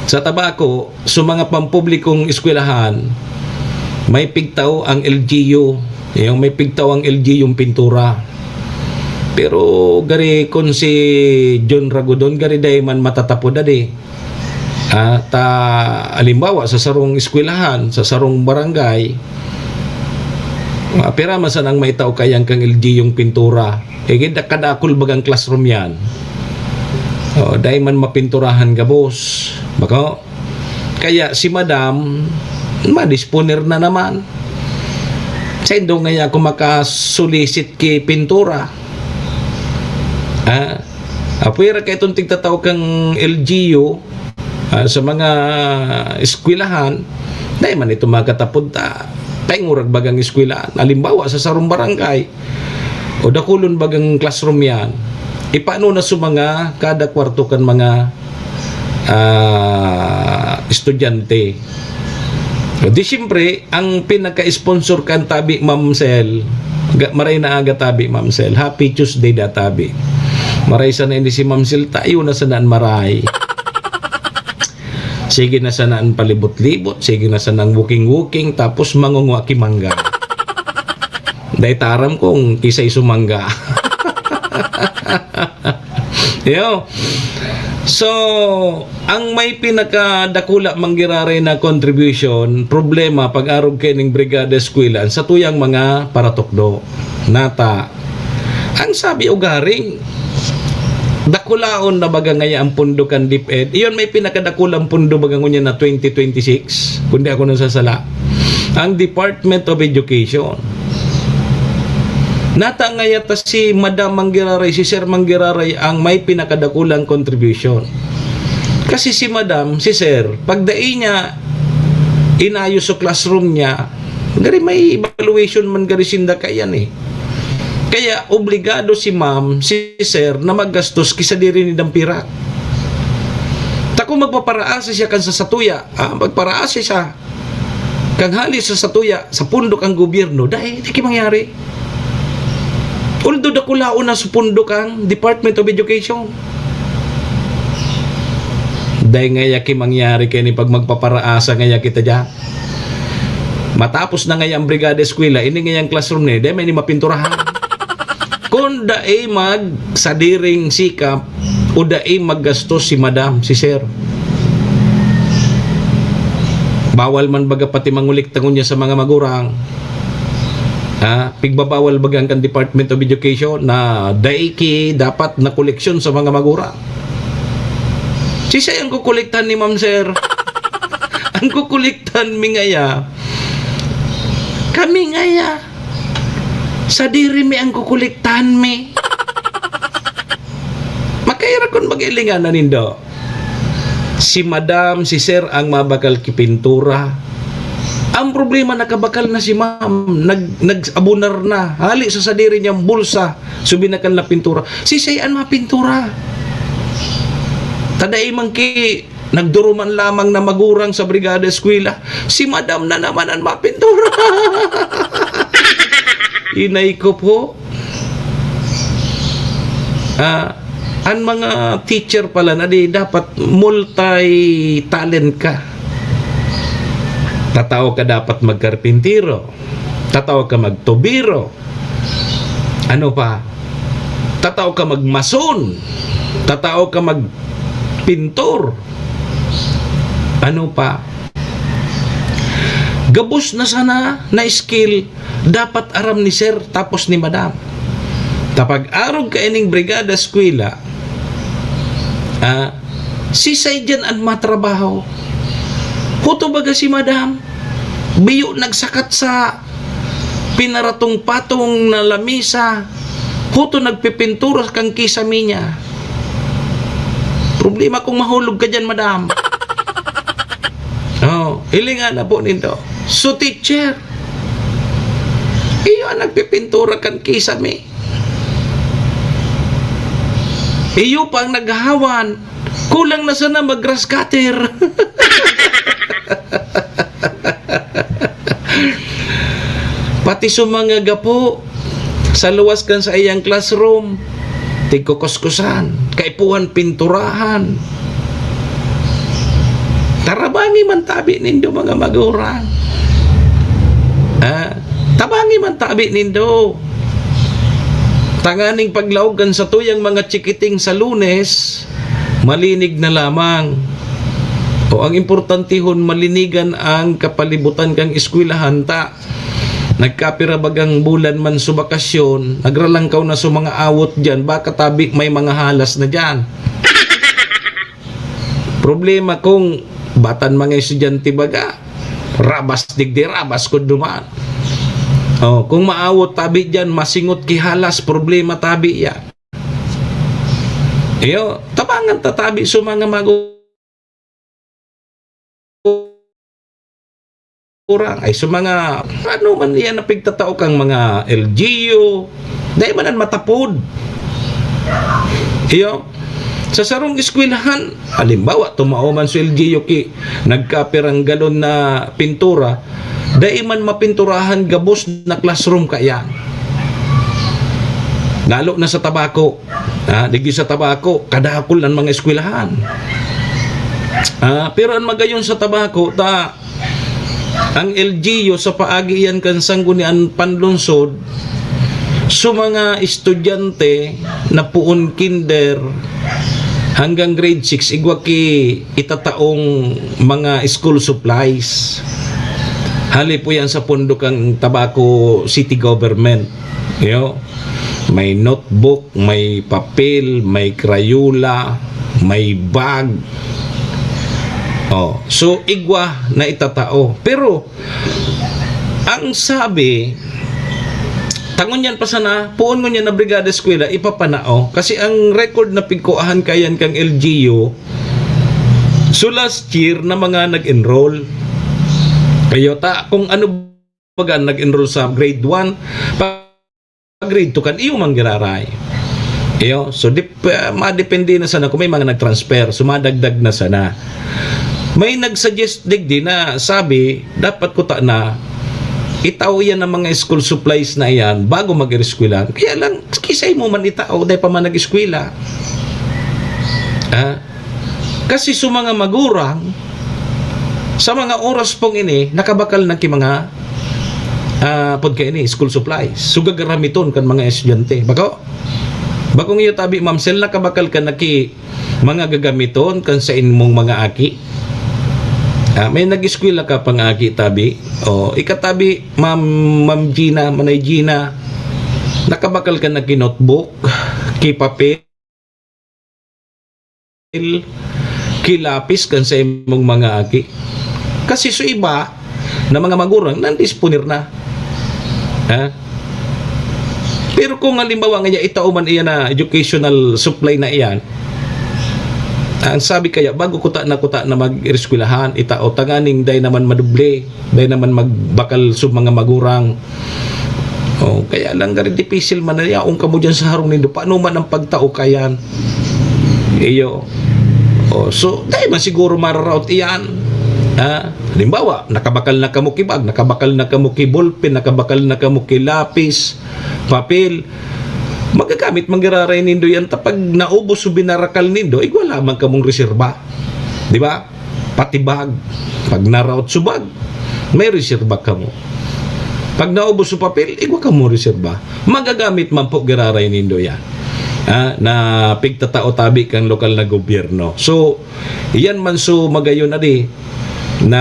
sa Tabaco, sa mga pampublikong eskwelahan, may pigtaw ang L G U. Yung may pigtaw ang L G U yung pintura. Pero gari kun si John Ragodon, gari dai man matatapod, adi. Ah, ta, halimbawa, sa sarong eskwelahan, sa sarong barangay, ah, pira man sanang may tao kayang kang L G U yung pintura. Eh, kada-, kadakul bagang classroom yan. Oh, dai man mapinturahan gabos. Bako? Kaya si madam, madisponer na naman. Saindo ngaya ako makasulisit ki pintura. Ah, apwera ka itong tigtataw kang L G U, ah, sa mga eskwelahan, dai man ito makatapod ta. Paingurag bagang eskwelahan. Halimbawa, sa sarong barangay, o dakulon bagang classroom yan, ipano na sa mga kada kwarto kan mga, ah, estudyante. O di siyempre, ang pinaka-sponsor kan tabi, Ma'am Sel, ga-, maray na aga tabi, Ma'am Sel. Happy Tuesday da tabi. Maray sana ini si Ma'am Sel, tayo na sana an maray. Sige na sana an palibot-libot, sige na sana ang walking-walking, tapos mangungwa ki mangga. Dai ta aram kung kisay sumangga. Yo. So, ang may pinakadakula manggiraray na contribution, problema, pag-arog kaining Brigada Eskwela, an satuyang mga paratukdo. Nata, ang sabi ugaring, dakulaon na baga ngaya ang pondo kan DepEd. Iyon may pinakadakulang pondo baga ngunyan na twenty twenty-six, kung di ako nasasala. Ang Department of Education. Nata ngaya ta si Madam Manggiraray, si Sir Manggiraray ang may pinakadakulang contribution. Kasi si Madam, si Sir, pag dai niya inayos sa classroom niya, gari may evaluation man gari sinda kaiyan eh. Kaya obligado si Ma'am, si Sir na maggastos ki sadiri nindang pirak. Ta kung magpaparaasa siya kan sa satuya, ah, magparaasa siya kan hali sa satuya, sa pondo kan gobyerno, dai, di ki mangyari. Although dakulaon na sa pondo kan Department of Education. Dai ngaya ki mangyari kaini pag magpaparaasa ngaya kita diyan. Matapos na ngaya ang Brigada Eskwela, ini ngayang classroom ni, dai man ini mapinturahan. Kun dai magsadiring sikap o dai maggastos si Madam, si Sir. Bawal man baga pati mangolekta ngunyan sa mga magurang. Ha? Pigbabawal baga kan Department of Education na dai ki dapat na koleksyon sa mga magurang. Sisay ang kokolektahan ni Ma'am, Sir? Ang kokolektahan mi ngaya, kami ngaya. Sadiri mi ang kokolektahan mi. Makaira kun mag-ilingan na nindo. Si Madam, si Sir ang mabakal ki pintura. Ang problema, nakabakal na si Ma'am. Nag-, nag-abonar na. Hali sa sadiri niyang bulsa, so binakal na pintura. Sisay an mapintura? Ta dai man ki nagduruman lamang na magurang sa Brigada Eskwela. Si Madam na naman an mapintura. Inay ko po. Ah, an mga teacher pala na di dapat multi-talent ka. Tatao ka dapat magkarpintero. Tatao ka magtubero. Ano pa? Tatao ka magmason. Tatao ka magpintor. Ano pa? Gabos na sana na skill, dapat aram ni Sir tapos ni Madam. Ta pag-arog kaining Brigada Eskwela, ah, sisay diyan an matrabaho? Huto baga si Madam, biyo nagsakat sa pinaratong-patong na lamesa, huto nagpipintura kan kisame niya. Problema kung mahulog ka diyan, Madam. Oh, hilinga na po nindo. So, teacher, iyo ang nagpipintura kan kisame. Iyo pa ang naghahawan. Kulang na sana mag-grass cutter. Pati sa mga gapo, sa luwas kan saiyang classroom, tigkukuskusan, kaipuhan pinturahan. Tarabangi man tabi nindo, mga magurang. Ah, tabangi man tabi nindo. Tanganing paglaog kan satuyang mga chikiting sa Lunes, malinig na lamang. O ang importantehon, malinigan ang kapalibutan kan eskwelahan ta. Nagkapira bagang bulan man sa bakasyon, nagralangkaw na sa mga awot diyan, baka tabi may mga halas na diyan. Problema kung batan mga estudyante baga, rabas digdi, rabas kun duman. Oh, kung maawot tabi diyan, masingot ki halas, problema tabi yan. Iyo, tabangan ta tabi sa mga magu-, urang, ay, sa mga, ano man yan na pigtatao kang mga L G U, dai man an matapod. Iyo, sa sarong eskwelahan, halimbawa, tumao man sa L G U ki, nagkapirang galon na pintura, dai man mapinturahan gabos na classroom kaiyan. Lalo na sa Tabaco. Ha, digdi sa Tabaco, kadakul an mga eskwelahan. Ah, pero an magayon sa Tabaco, ta, Ang L G U sa paagi iyan kan Sangguniang Panlungsod, so mga estudyante na poon kinder hanggang grade six, igwa ki itataong mga school supplies. Hali po yan sa pondo kan Tabaco City Government. Yo, may notebook, may papel, may Crayola, may bag. Oh, so igwa na itatao. Pero ang sabi, tangon yan pa sana, puon ngunyan na Brigada Eskwela, ipapanao. Kasi ang record na pigkuahan kayan kang L G U, so last year na mga nag-enroll. Kayo ta, kung ano baga nag-enroll sa grade one, pa grade two kan iyo man giraray. Iyo, so dep-, ah, madepende na sana kung may mga nag-transfer, so madagdag na sana. May nag-suggest digdi na sabi, dapat kuta na itao yan ang mga school supplies na yan bago mag-eskwela. Kaya lang, kisay mo man itao, dahil pa man nag-eskwela. Ah, kasi sa mga magurang, sa mga oras pong ini, nakabakal na ki mga, ah, pud kaini, school supplies. So, gagaramiton kan mga estudyante. Bako? Bakong iyo tabi, Ma'am Sel, nakabakal ka na ki mga gagamiton kan sa imong mga aki? Ah, may nag-eskwela ka pang aki, tabi? O, ikatabi, Ma'am, Ma'am Gina, Manay Gina, nakabakal ka na ki notebook, ki papel, ki lapis kan sa imong mga aki? Kasi so iba na mga magurang, nandisponer na. Ha? Pero kung halimbawa nga itao man iyan na educational supply na iyan, ang sabi kaya, bago kuta na kuta na mag-eskwelahan, itao tanganing dai naman madoble, dai naman magbakal sa mga magurang. Oh, kaya lang gari dipisil man na yaon kamo dyan sa harong nindo. Paano man ang pagtao kayan? Iyo. Oh, so, dai man siguro mararaot iyan. Ha? Halimbawa, nakabakal na kamo ki bag, nakabakal na kamo ki ballpen, nakabakal na kamo ki lapis, papel. Magagamit man giraray nindo yan ta pag naubos so binarakal nindo, igwa lamang kamong reserba. Di ba? Pati bag. Pag naraot so bag, may reserba kamo. Pag naubos so papel, igwa kamo reserba. Magagamit man po giraray nindo yan. Ah, na pigtatao tabi kang lokal na gobyerno. So, iyan man so magayon na di na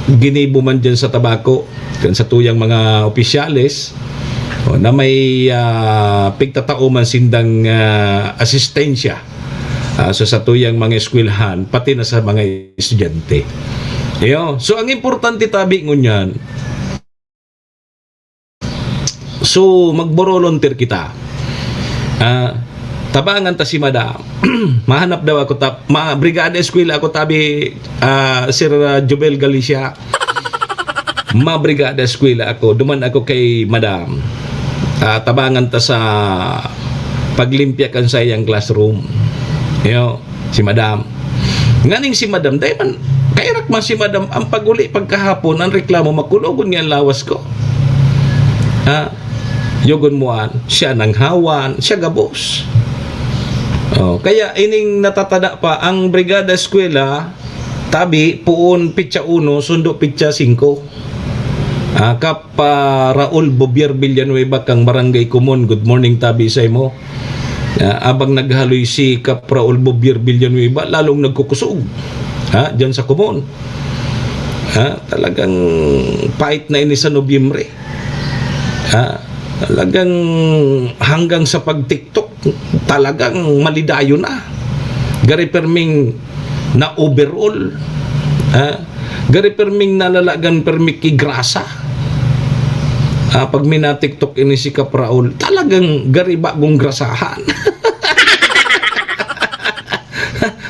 ginibo man dyan sa Tabaco, kan sa tuyang mga opisyales, o, na may, ah, pigtatao man sindang, ah, asistensya, ah, sa satuyang mga eskwelahan, pati na sa mga estudyante. Iyo. So, ang importante tabi ngunyan, so, magbolunteer kita. Ah, tabangan ta si Madam. Mahanap daw ako tap-, ma-, Brigada Eskwela ako tabi, ah, Sir, ah, Jubel Galicia. Mabrigada eskwela ako, duman ako kay Madam. Ah, tabangan ta sa paglimpya kan saiyang classroom. Iyo, si Madam. Nganing si Madam, dai man, kairak man si Madam, ang pag-uli pagkahapon, ang reklamo, makulogon niya ang lawas ko. Ha? Yugon mo an, siya nang hawan, siya gabos. Oh, kaya ining natatada pa, ang Brigada Eskwela, tabi, poon petsa uno, sundo petsa singko. Ah, Kap, ah, Raul Bobier Villanueva kang Barangay Kumon, good morning, tabi, sa imo. Ah, abang naghaloy si Kap Raul Bobier Villanueva, lalong nagkukusog. Ha, diyan sa Kumon. Ha, talagang pait na ini sa Nobyembre. Ha, talagang hanggang sa pag-TikTok, talagang malidayon na. Gari perming na-overall. Ha? Gari perming nalalagan permi ki grasa. Ah, pag mina-TikTok ini si Kap Raul, talagang gari bagong grasahan.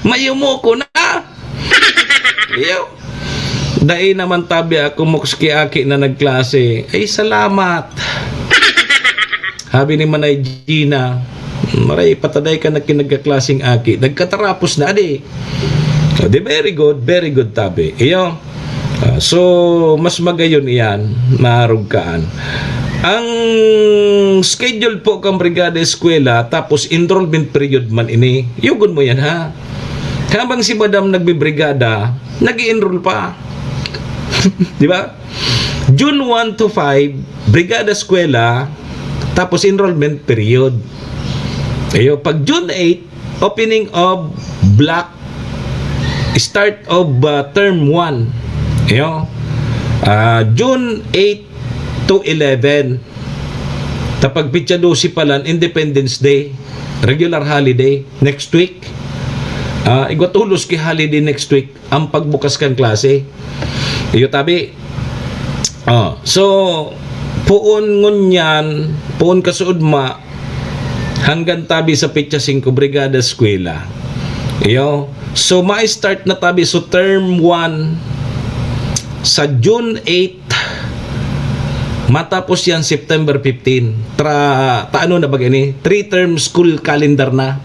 Mayumo ko na. Iyo. Dai naman tabi ako moks ki aki na nagklase. Ay, salamat. Habi ni Manay Gina, "Maray, pataday ka na ki nagkaklaseng aki. Nagkatarapos na, adi." O, di, very good, very good, tabi. Iyo. Ah, so, mas magayon iyan, maarog kaan. Ang schedule po kang Brigada Eskwela, tapos enrollment period man ini. Yugon mo yan, ha? Habang si Madam nagbibrigada, nag-i-enroll pa. Di ba? June one to five, Brigada Eskwela, tapos enrollment period. Ayo, pag June eight, opening of block, start of, uh, term one. Ayo, ah, June eight to eleven. Tapag petsa dose pa lang, Independence Day, regular holiday, next week. Ah, igwa tolos ki holiday next week ang pagbukas kan klase. Iyo tabi. Ah, so, poon ngunyan, poon kasuodma, hanggan tabi sa petsa singko, Brigada Eskwela. Iyo. So, ma-start na tabi. So, term one sa June eight, matapos yan September fifteen. Tra-, ta-, ano na ba gani? Three-term school calendar na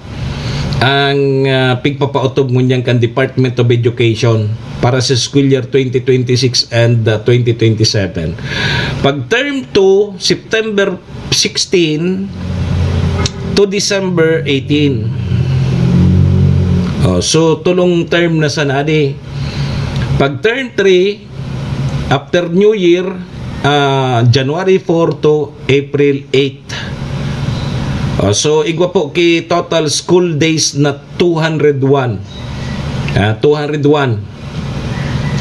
ang, ah, pigpapautob ngunyan kan Department of Education para sa school year twenty twenty-six and, ah, twenty twenty-seven. Pag term two, September sixteen to December eighteen. Oh, so, tulong term na sana di. Pag term three, after New Year, ah, January four to April eight. Oh, so, igwa po ki total school days na two hundred one. Ah, two hundred one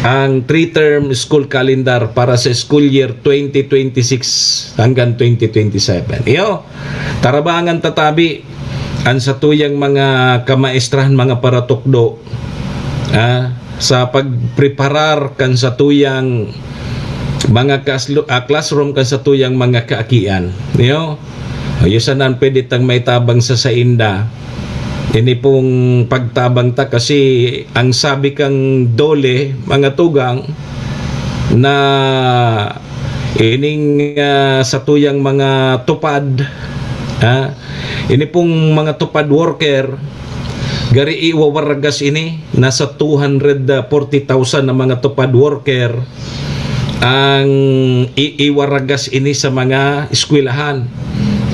ang three-term school calendar para sa school year twenty twenty-six hanggang twenty twenty-seven. Iyo, tarabangan ta tabi ang satuyang mga kamaestrahan, mga paratukdo, ah, sa pagpreparar kan satuyang mga kaslo-, ah, classroom kan satuyang mga kaakian. Iyo, iyo sana an pwede tang maitabang sa sainda. Ini pong pagtabang ta kasi ang sabi kang DOLE, mga tugang, na ining, ah, satuyang mga TUPAD, ha? Ini pong mga TUPAD worker, gari iwawaragas ini, nasa two hundred forty thousand na mga TUPAD worker ang i-, iwaragas ini sa mga eskwelahan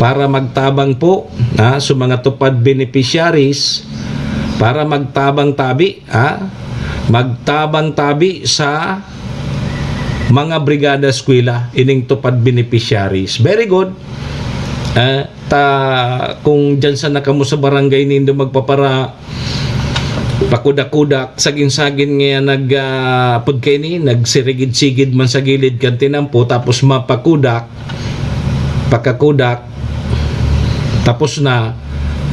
para magtabang po, ha, sa mga TUPAD beneficiaries, para magtabang tabi, ha, magtabang tabi sa mga brigada eskwela, ining TUPAD beneficiaries. Very good. Ah, ta, kung dyan sana kamo sa barangay nindo magpapara-, pakudak-kudak, sagin-sagin nga nag, ah, apod kaini, nagsirigid-sigid man sa gilid kan tinampo, tapos mapakudak, pakakudak, tapos na,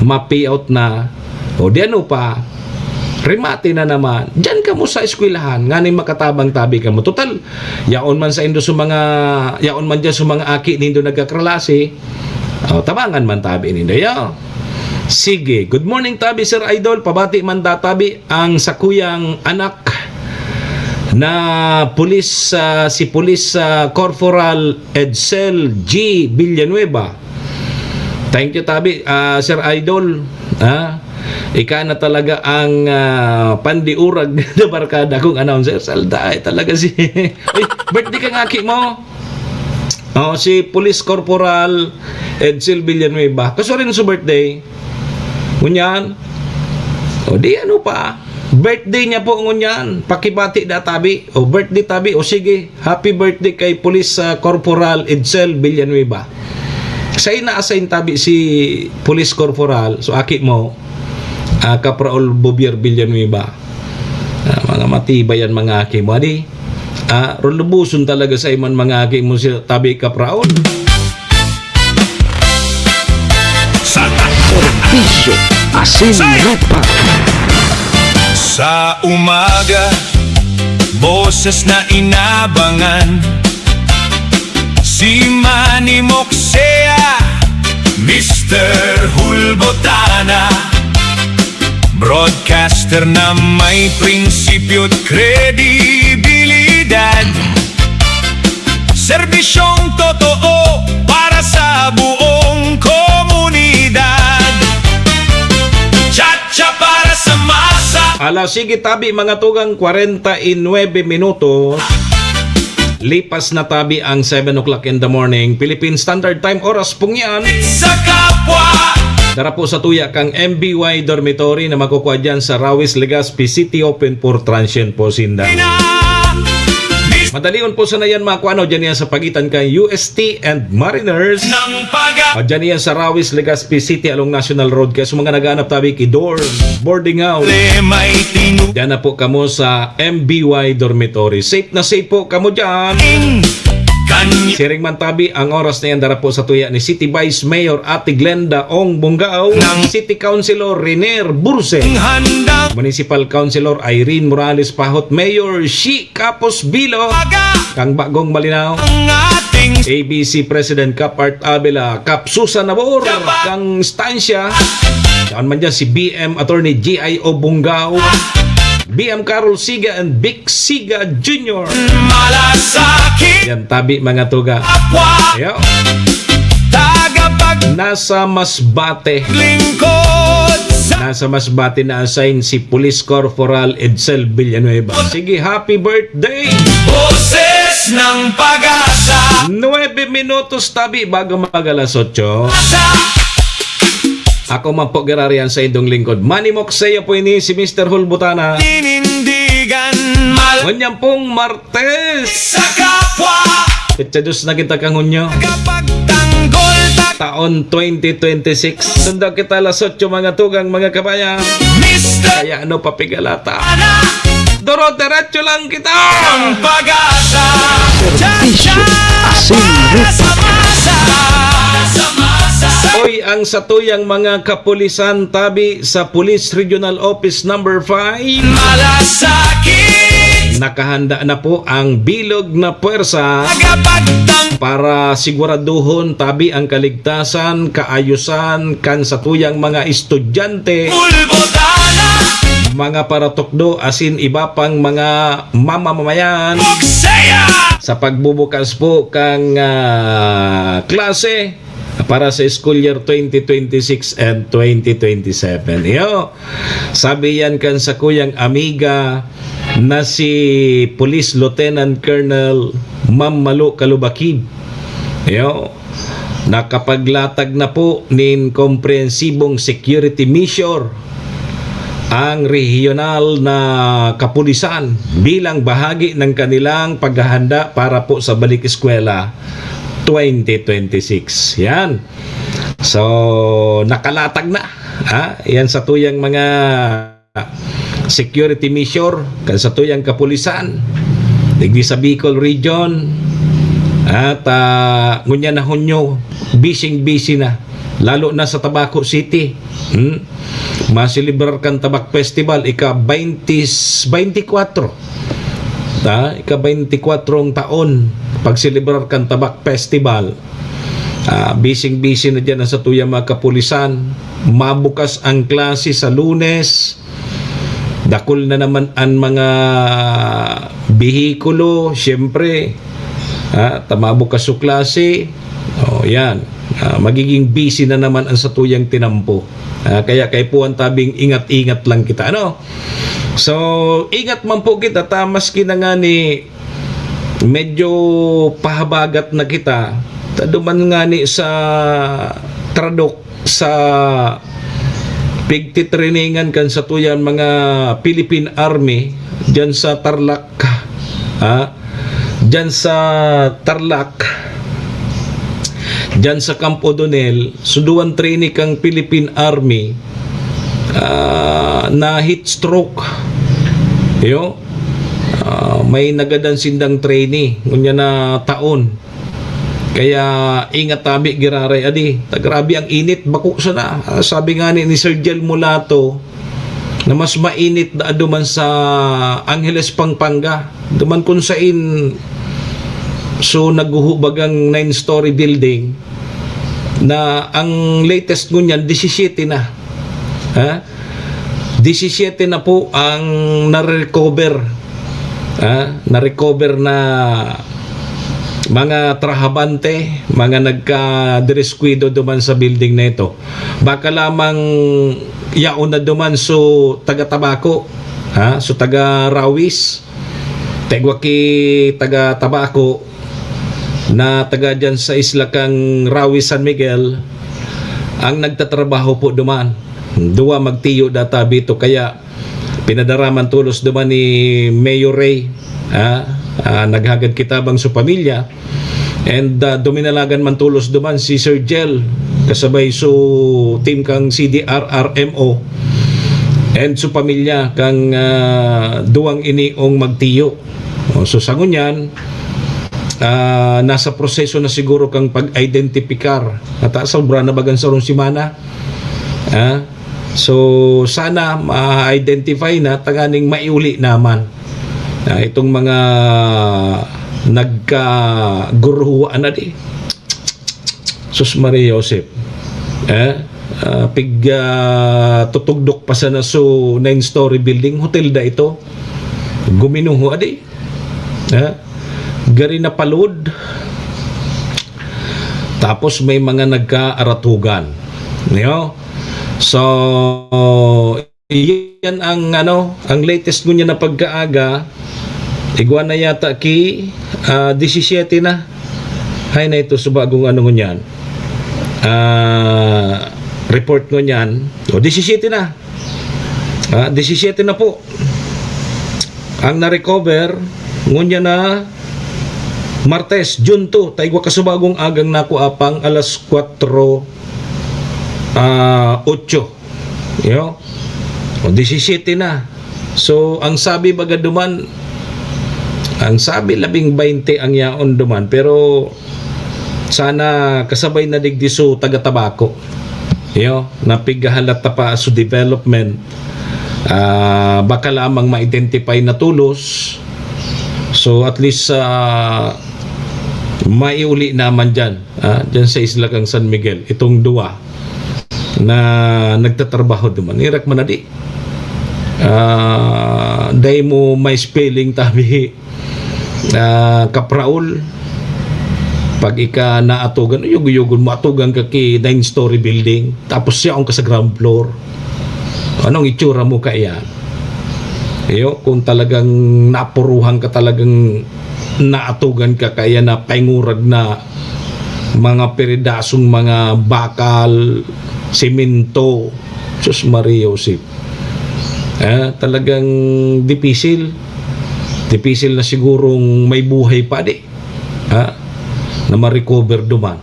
ma-pay out na, o di ano pa, remate na naman. Diyan kamo sa eskwelahan, nganing makatabang tabi kamo. Total, yaon man saindo sa mga, yaon man diyan sa mga aki nindo nagkakralasi, o, tabangan man tabi nindo, ya. Sige. Good morning, tabi, Sir Idol. Pabati man da tabi ang sakuyang anak na pulis, ah, si Pulis, ah, Corporal Edsel G Villanueva. Thank you, tabi, ah, Sir Idol. Ah, ika na talaga ang, ah, pandiurag na barkada kong announcer. Saldaay talaga si, uy, birthday ka nga, aki mo. Oh, si Police Corporal Edsel Villanueva. Kasuarin sa birthday. Ngunyan. O di ano pa. Birthday niya po ngunyan. Pakibati da tabi. O birthday tabi. O sige. Happy birthday kay Police, ah, Corporal Edsel Villanueva. Sa ina-assign tabi si Police Corporal. So aki mo, ah, Kapraol Bobier Villanueva. Ah, mga matibay yan, mga aki mo. Adi, ah, rulubuson talaga sa iman, mga aki mo, si tabi Kapraol. Sa serbisyo, asin lupa. Sa umaga, boses na inabangan. Si Manny Moksea, Mister Hulbotana. Broadcaster na may prinsipyo't kredibilidad. Serbisyong totoo para sa buong komunidad. Chacha para sa masa. Ala, sige tabi, mga tugang, kwarenta y nuebe minutos. Lipas na tabi ang seven o'clock in the morning, Philippine Standard Time, oras pong yan. Sa kapwa. Dara po sa tuya kang M B Y Dormitory na makukuha dyan sa Rawis, Legazpi City, open for transient po sinda. Madalion po sana yan makuha, no? Diyan yan sa pagitan kan U S T and Mariners. Ng paga- O diyan yan sa Rawis, Legazpi City, along National Road. Kaya sa mga naghahanap tabi, Kidor, boarding house. May tinu- Diyan na po kamo sa M B Y dormitory. Safe na safe po kamo dyan. Siring man tabi, ang oras na yan dara po sa tuya ni City Vice Mayor Ate Glenda Ong Bungao, ng City Councilor Renier Burse, handang Municipal Councilor Irene Morales Pahot, Mayor Shi Kapos Bilo, kang Bagong Malinao, ang ating A B C President Kap Art Abela, Kap Susan Nabor, kang Stancia, saan man dyan si B M Attorney G I O Bungao, B M Carol Siga and Vic Siga Junior. Malasakit. Yan, tabi, mga tuga. Ayo. Tagapag- Nasa Masbate. Lingkod sa Nasa Masbate na-assign si Police Corporal Edsel Villanueva. Sige, happy birthday! Boses ng Pag-asa. Nuebe minutos tabi bago mag-alas otso. Sa Ako man po, Gerarian, sa indong lingkod. Manny Moksey po ini, si Mister Hulbutana. Tinindigan mal- Ngunyan pong Martes. Sa kapwa. Petsa dos na kita kangunyo. Kapagtanggol ta- Taon twenty twenty-six. Sunda kita alas otso, mga tugang, mga kabayan. Mister Kaya ano pa pigalata? Ana. Doro-derecho lang kita. Ang Pag-asa. Serbisyo asin ruta. Oy, ang satuyang mga kapulisan tabi sa Police Regional Office Number five. Malasakit. Nakahanda na po ang bilog na puwersa Agapagtang para siguraduhon tabi ang kaligtasan, kaayusan kan satuyang mga estudyante, Bulbotana. Mga paratukdo asin iba pang mga mamamayan Bukseya. Sa pagbubukas po kang, ah, klase para sa school year twenty twenty-six and twenty twenty-seven. Iyo, sabi yan kan sakuyang amiga na si Police Lieutenant Colonel Ma'am Malu Kalubakib. Iyo, nakapaglatag na po nin komprehensibong security measure ang rehiyonal na kapulisan bilang bahagi ng kanilang paghahanda para po sa balik eskwela twenty twenty-six. Yan. So, nakalatag na, ha? Yan sa tuyang mga security measure kan satuyang kapulisan digdi sa Bicol Region. At, ah, ngunyan na Hunyo, busy-busy na, lalo na sa Tabaco City. Hmm? Maselebrar kan Tabak Festival, ika-twenty, twenty-four. Ta, ika-twenty-four taon pagselebrar kan Tabak Festival. Ah, busy-busy na diyan ang satuyang mga kapulisan. Mabukas ang klase sa Lunes. Dakul na naman ang mga behikulo, siyempre. Ah, ta mabukas su klase. Oh, yan. Ah, magiging busy na naman ang satuyang tinampo. Ah, kaya kaipuhan tabing ingat-ingat lang kita, ano? So, ingat man po kita, ta maski na nga ni medyo pahabagat na kita, ta duman nga ni sa tradok sa pigtitrainingan kan satuyang mga Philippine Army diyan sa Tarlac, ha? Diyan sa Tarlac, diyan sa Camp O'Donnell, so duwan trainee kang Philippine Army, ah, na heat stroke. Yo, ah, may nagadan sindang trainee, ngunya na taon. Kaya ingat tabi, giraray adi. Ta grabe ang init, bako sana. Ah, sabi nga ni, ni Sir Jel Mulato, na mas mainit na duman sa Angeles, Pampanga. Duman kun sain, so, naghuhubagang nine-story building na ang latest ngunyan, disisiete na. Ha? Disisiete na po ang nare-recover. Ha? Na-recover na mga trahabante, mga nagkadiriskwido duman sa building na ito. Baka lamang yaon na duman so taga Tabaco, ha? So taga Rawis, tegwa ki taga Tabaco na taga dyan sa isla kang Rawis, San Miguel, ang nagtatrabaho po duman. Duwa magtiyo data bito, kaya pinadaraman tolos duman ni Mayor Ray, ha? ah, naghagad kitabang su pamilya. And, ah, duminalagan man tolos duman si Sir Jel, kasabay su team kan C D R R M O, and su pamilya kan, ah, duwang iniong magtiyo. O, so, sa ngunyan, ah, nasa proseso na siguro kan pag-identipikar. Ata, sobra na bagang sarong semana. Ah, so, sana ma-identify na, tanganing maiuli naman. Ah, itong mga nagkaguruhuan na di. Sus Maria Joseph. Eh, ah, pig, ah, tutugdok pa sana su nine-story building, hotel da ito. Guminuho, adi. Eh, gari na palud. Tapos may mga nagkaaratugan. Niyo? So, yan ang, ano, ang latest ngunyan na pagkaaga. Igwa na yata ki, ah, disisiyete na. Hay na ito sa bagong ano ngunyan. Ah, report ngunyan. O, disisiyete na. Ah, disisiyete na po. Ang na-recover, ngunyan na Martes, June two, ta igwa ka sa bagong agang nakuha pang alas kwatro, ah, otso. Yo? O, disisiyete na. So, ang sabi baga duman, ang sabi labing baynte ang yaon duman, pero sana kasabay na digdi su taga-Tabaco. Yo, na pighahalat ta pa su development. Ah, baka lamang ma-identify na tolos. So, at least, ah, maiuli naman dyan. Ah, dyan sa isla kang San Miguel, itong duwa na nagtatrabaho duman. Herak man na di. Ah, dai mo ma-spelling tabi, ah, kapraol. Pag ika naatugan, uyog-uyogon mo, atugan ka ki nine-story building, tapos yaon ka sa ground floor. Anong itsura mo kaiyan? Iyo, kung talagang napuruhan ka, talagang naatugan ka kaiyan na paingurag na mga peridasong mga bakal, semento. Sus Maria Joseph. Eh, talagang dipisil. Dipisil na sigurong may buhay pa di. Ha? Na ma-recover duman.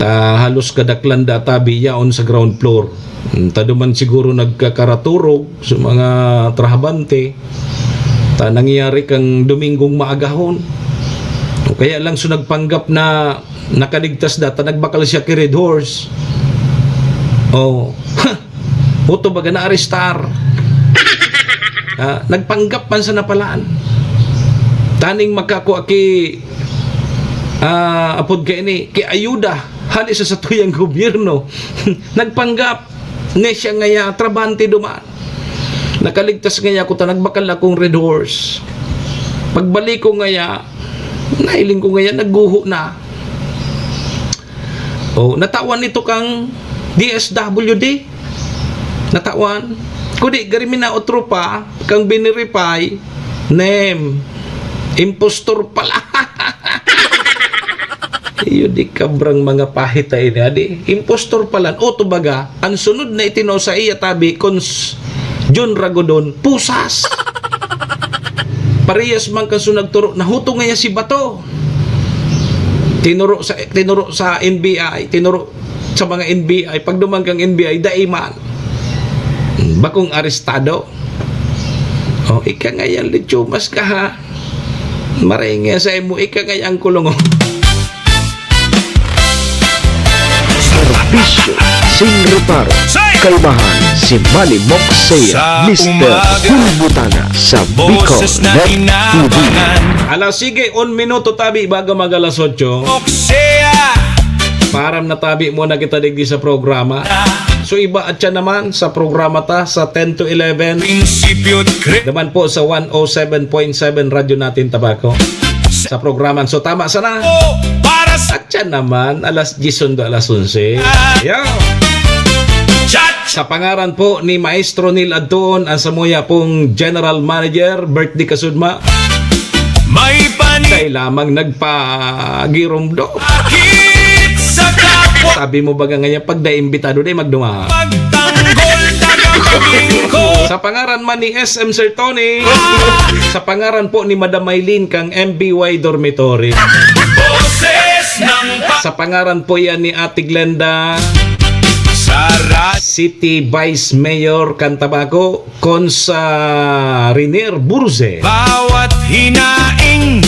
Ta halos kadaklan da tabi yaon sa ground floor. Hmm, ta duman siguro nagkakaraturog sa mga trabahante. Ta nangyari kang Domingong maagahon. O kaya lang so nagpanggap na nakaligtas da, ta nagbakal siya ki Red Horse. Oh. Oto baga naarestar. Ah, nagpanggap man sa napalaan. Taning makakua ki, ah, apod kaini, ki ayuda, hali sa satuyang gobyerno. Nagpanggap, ne siya ngaya, trabahante duman. Nakaligtas ngaya ako ta nagbakal akong Red Horse. Pagbalik ko ngaya, nahiling ko ngaya, nagguho na. Oh, natawan ito kang D S W D. Natawan. Kudi, gari mi na otro pa, kang biniripay, name, impostor pala. Iyo di kabrang mga pahita ini, adi. Impostor pala. O, tubaga, ang sunod na itinao sa iya tabi, Cons John Ragodon, pusas. Parehas man kan so nagturo, nahuto ngaya si Bato. Tinuro sa, tinuro sa N B I, tinuro sa mga N B I, pagduman kang N B I, dai man. Hmm, bakong arestado. Oh, ika ngayang litsumas ka, ha? Maray nga sa imo, ika ngayang kulong, oh. Serbisyo sin reparo. Kaibahan si Malimok Seiya, Mister Kulbutana sa Bicol Net T V. Alas sige, un minuto tabi bago mag alas otso. Paaram na tabi muna kita digdi sa programa. So, iba at siya naman sa programa ta sa ten to eleven. Naman po sa one oh seven point seven Radyo Natin Tabaco. Sa programang So Tama Sana. At siya naman, alas diyes sundo alas onse. Yo! Sa pangaran po ni Maestro Neil Adtuon, ang samuya pong General Manager, birthday kasudma. May pani- Dai lamang nagpagiromdom. Sakit sa kapwa. Sabi mo baga ngayon, pag dai imbitado, dai magduma. Pagtanggol, taga- Sa pangaran man ni S M Sir Tony, sa pangaran po ni Madam Maylene kang M B Y Dormitory, Boses ng pa- sa pangaran po yan ni Ate Glenda, sa ra- City Vice Mayor kan Tabaco, Cons, ah, Rinier Burze. Bawat hinaing.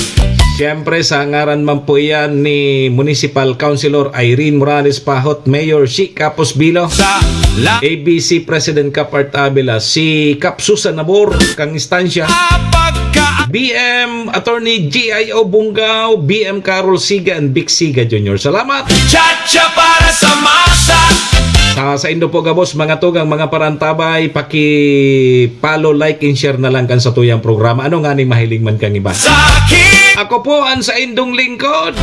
Siyempre, sa ngaran man po iyan ni Municipal Councilor Irene Morales Pahot, Mayor Chic Capos Bilo, sa la- A B C President Cap Art Avila, si Cap Susan Nabor, kang istansya, pagka- B M Attorney G I O Bungao, B M Carol Siga, and Vic Siga Junior. Salamat! Chacha para sa masa. Sa, sa indo po gabos, mga tugang, mga parantabay, paki-follow, like, and share na lang kan satuyang programa. Ano nga ning mahiling man kang iba? Sa akin. Ako po ang sa indong lingkod,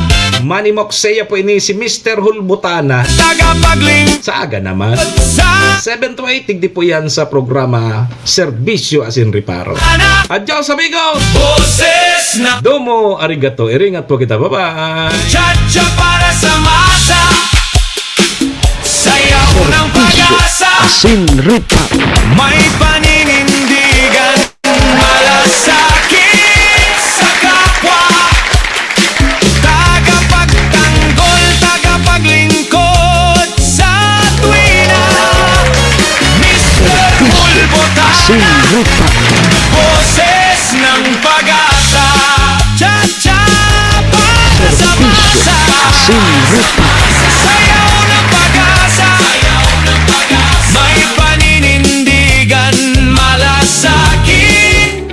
Manny Moxea po ini, si Mister Hulbutana. Tagapagling- Sa aga naman. Sa seven to eight, digdi po yan sa programa Serbisyo asin Reparo. Adios, amigos! Boses na- Domo arigato. Iringat po kita. Bye-bye! Chacha para sa masa. Sayaw ng pag-asa. Asin Reparo. May paninindigan. Malasakit sa kapwa. Tagapagtanggol, tagapaglingkod sa tuwina. Mister Bulbotana. Boses ng pag-asa. Cha-cha para sa masa. Sayaw ng pag-asa. May paninindigan, malasakit.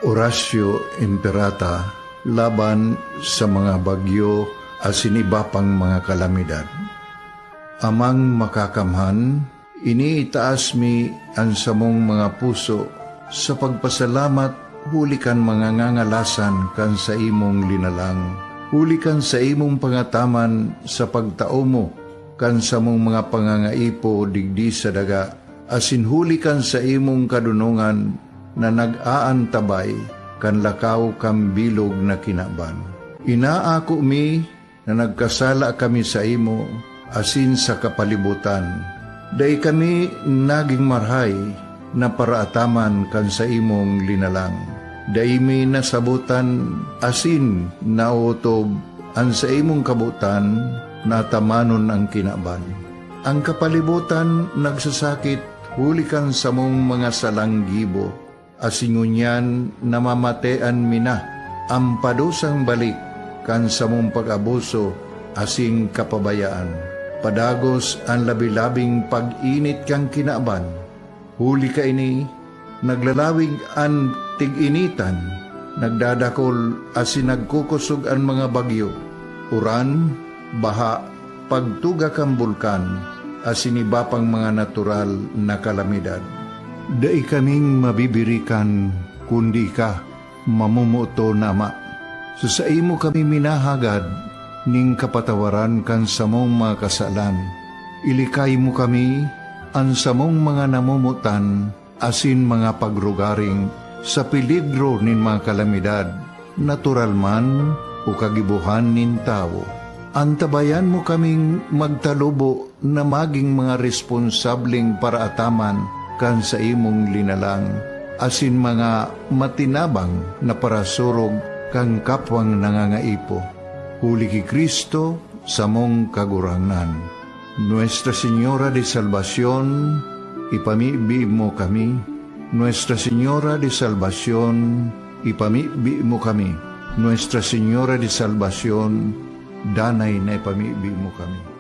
Oratio Imperata laban sa mga bagyo asin iba pang mga kalamidad. Amang Makakamhan, iniitaas mi an samong mga puso sa pagpasalamat huli kan mga ngangalasan kan saimong linalang, huli kan saimong pangataman sa pagtao mo kan samong mga pangangaipo digdi sa daga, asin huli kan saimong kadonongan na nag-aantabay kan lakaw kan bilog na kinaban. Inaako mi na nagkasala kami saimo asin sa kapalibotan. Dai kami nagin marahay na paraataman kan saimong linalang. Dai mi nasabotan asin naotob an saimong kabotan na atamanon an kinaban. An kapalibotan nagsasakit huli kan samong mga salang gibo, asin ngunyan namamatean mi na an padusang balik kan samong pag-abuso asin kapabayaan. Padagos an labi-labing pag-init kan kinaban. Huli kaini, naglalawig an tig-initan, nagdadakol asin nagkukosog an mga bagyo, uran, baha, pagtuga kan bulkan, asin iba pang mga natural na kalamidad. Dai kaming mabibirikan kundi ika, mamomoton na Ama. Sa saimo kami minahagad nin kapatawaran kan samong mga kasalan. Ilikay mo kami, an samong mga namomotan, asin mga pagrugaring sa peligro nin mga kalamidad, natural man o kagibohan nin tawo. Antabayan mo kaming magtalubo na magin mga responsableng paraataman kan saimong linalang, asin mga matinabang na parasurog kan kapwang nangangaipo. Huli ki Cristo, samong Kagurangnan. Nuestra Señora de Salvacion, ipamibi mo kami. Nuestra Señora de Salvacion, ipamibi mo kami. Nuestra Señora de Salvacion, danay na ipamibi mo kami.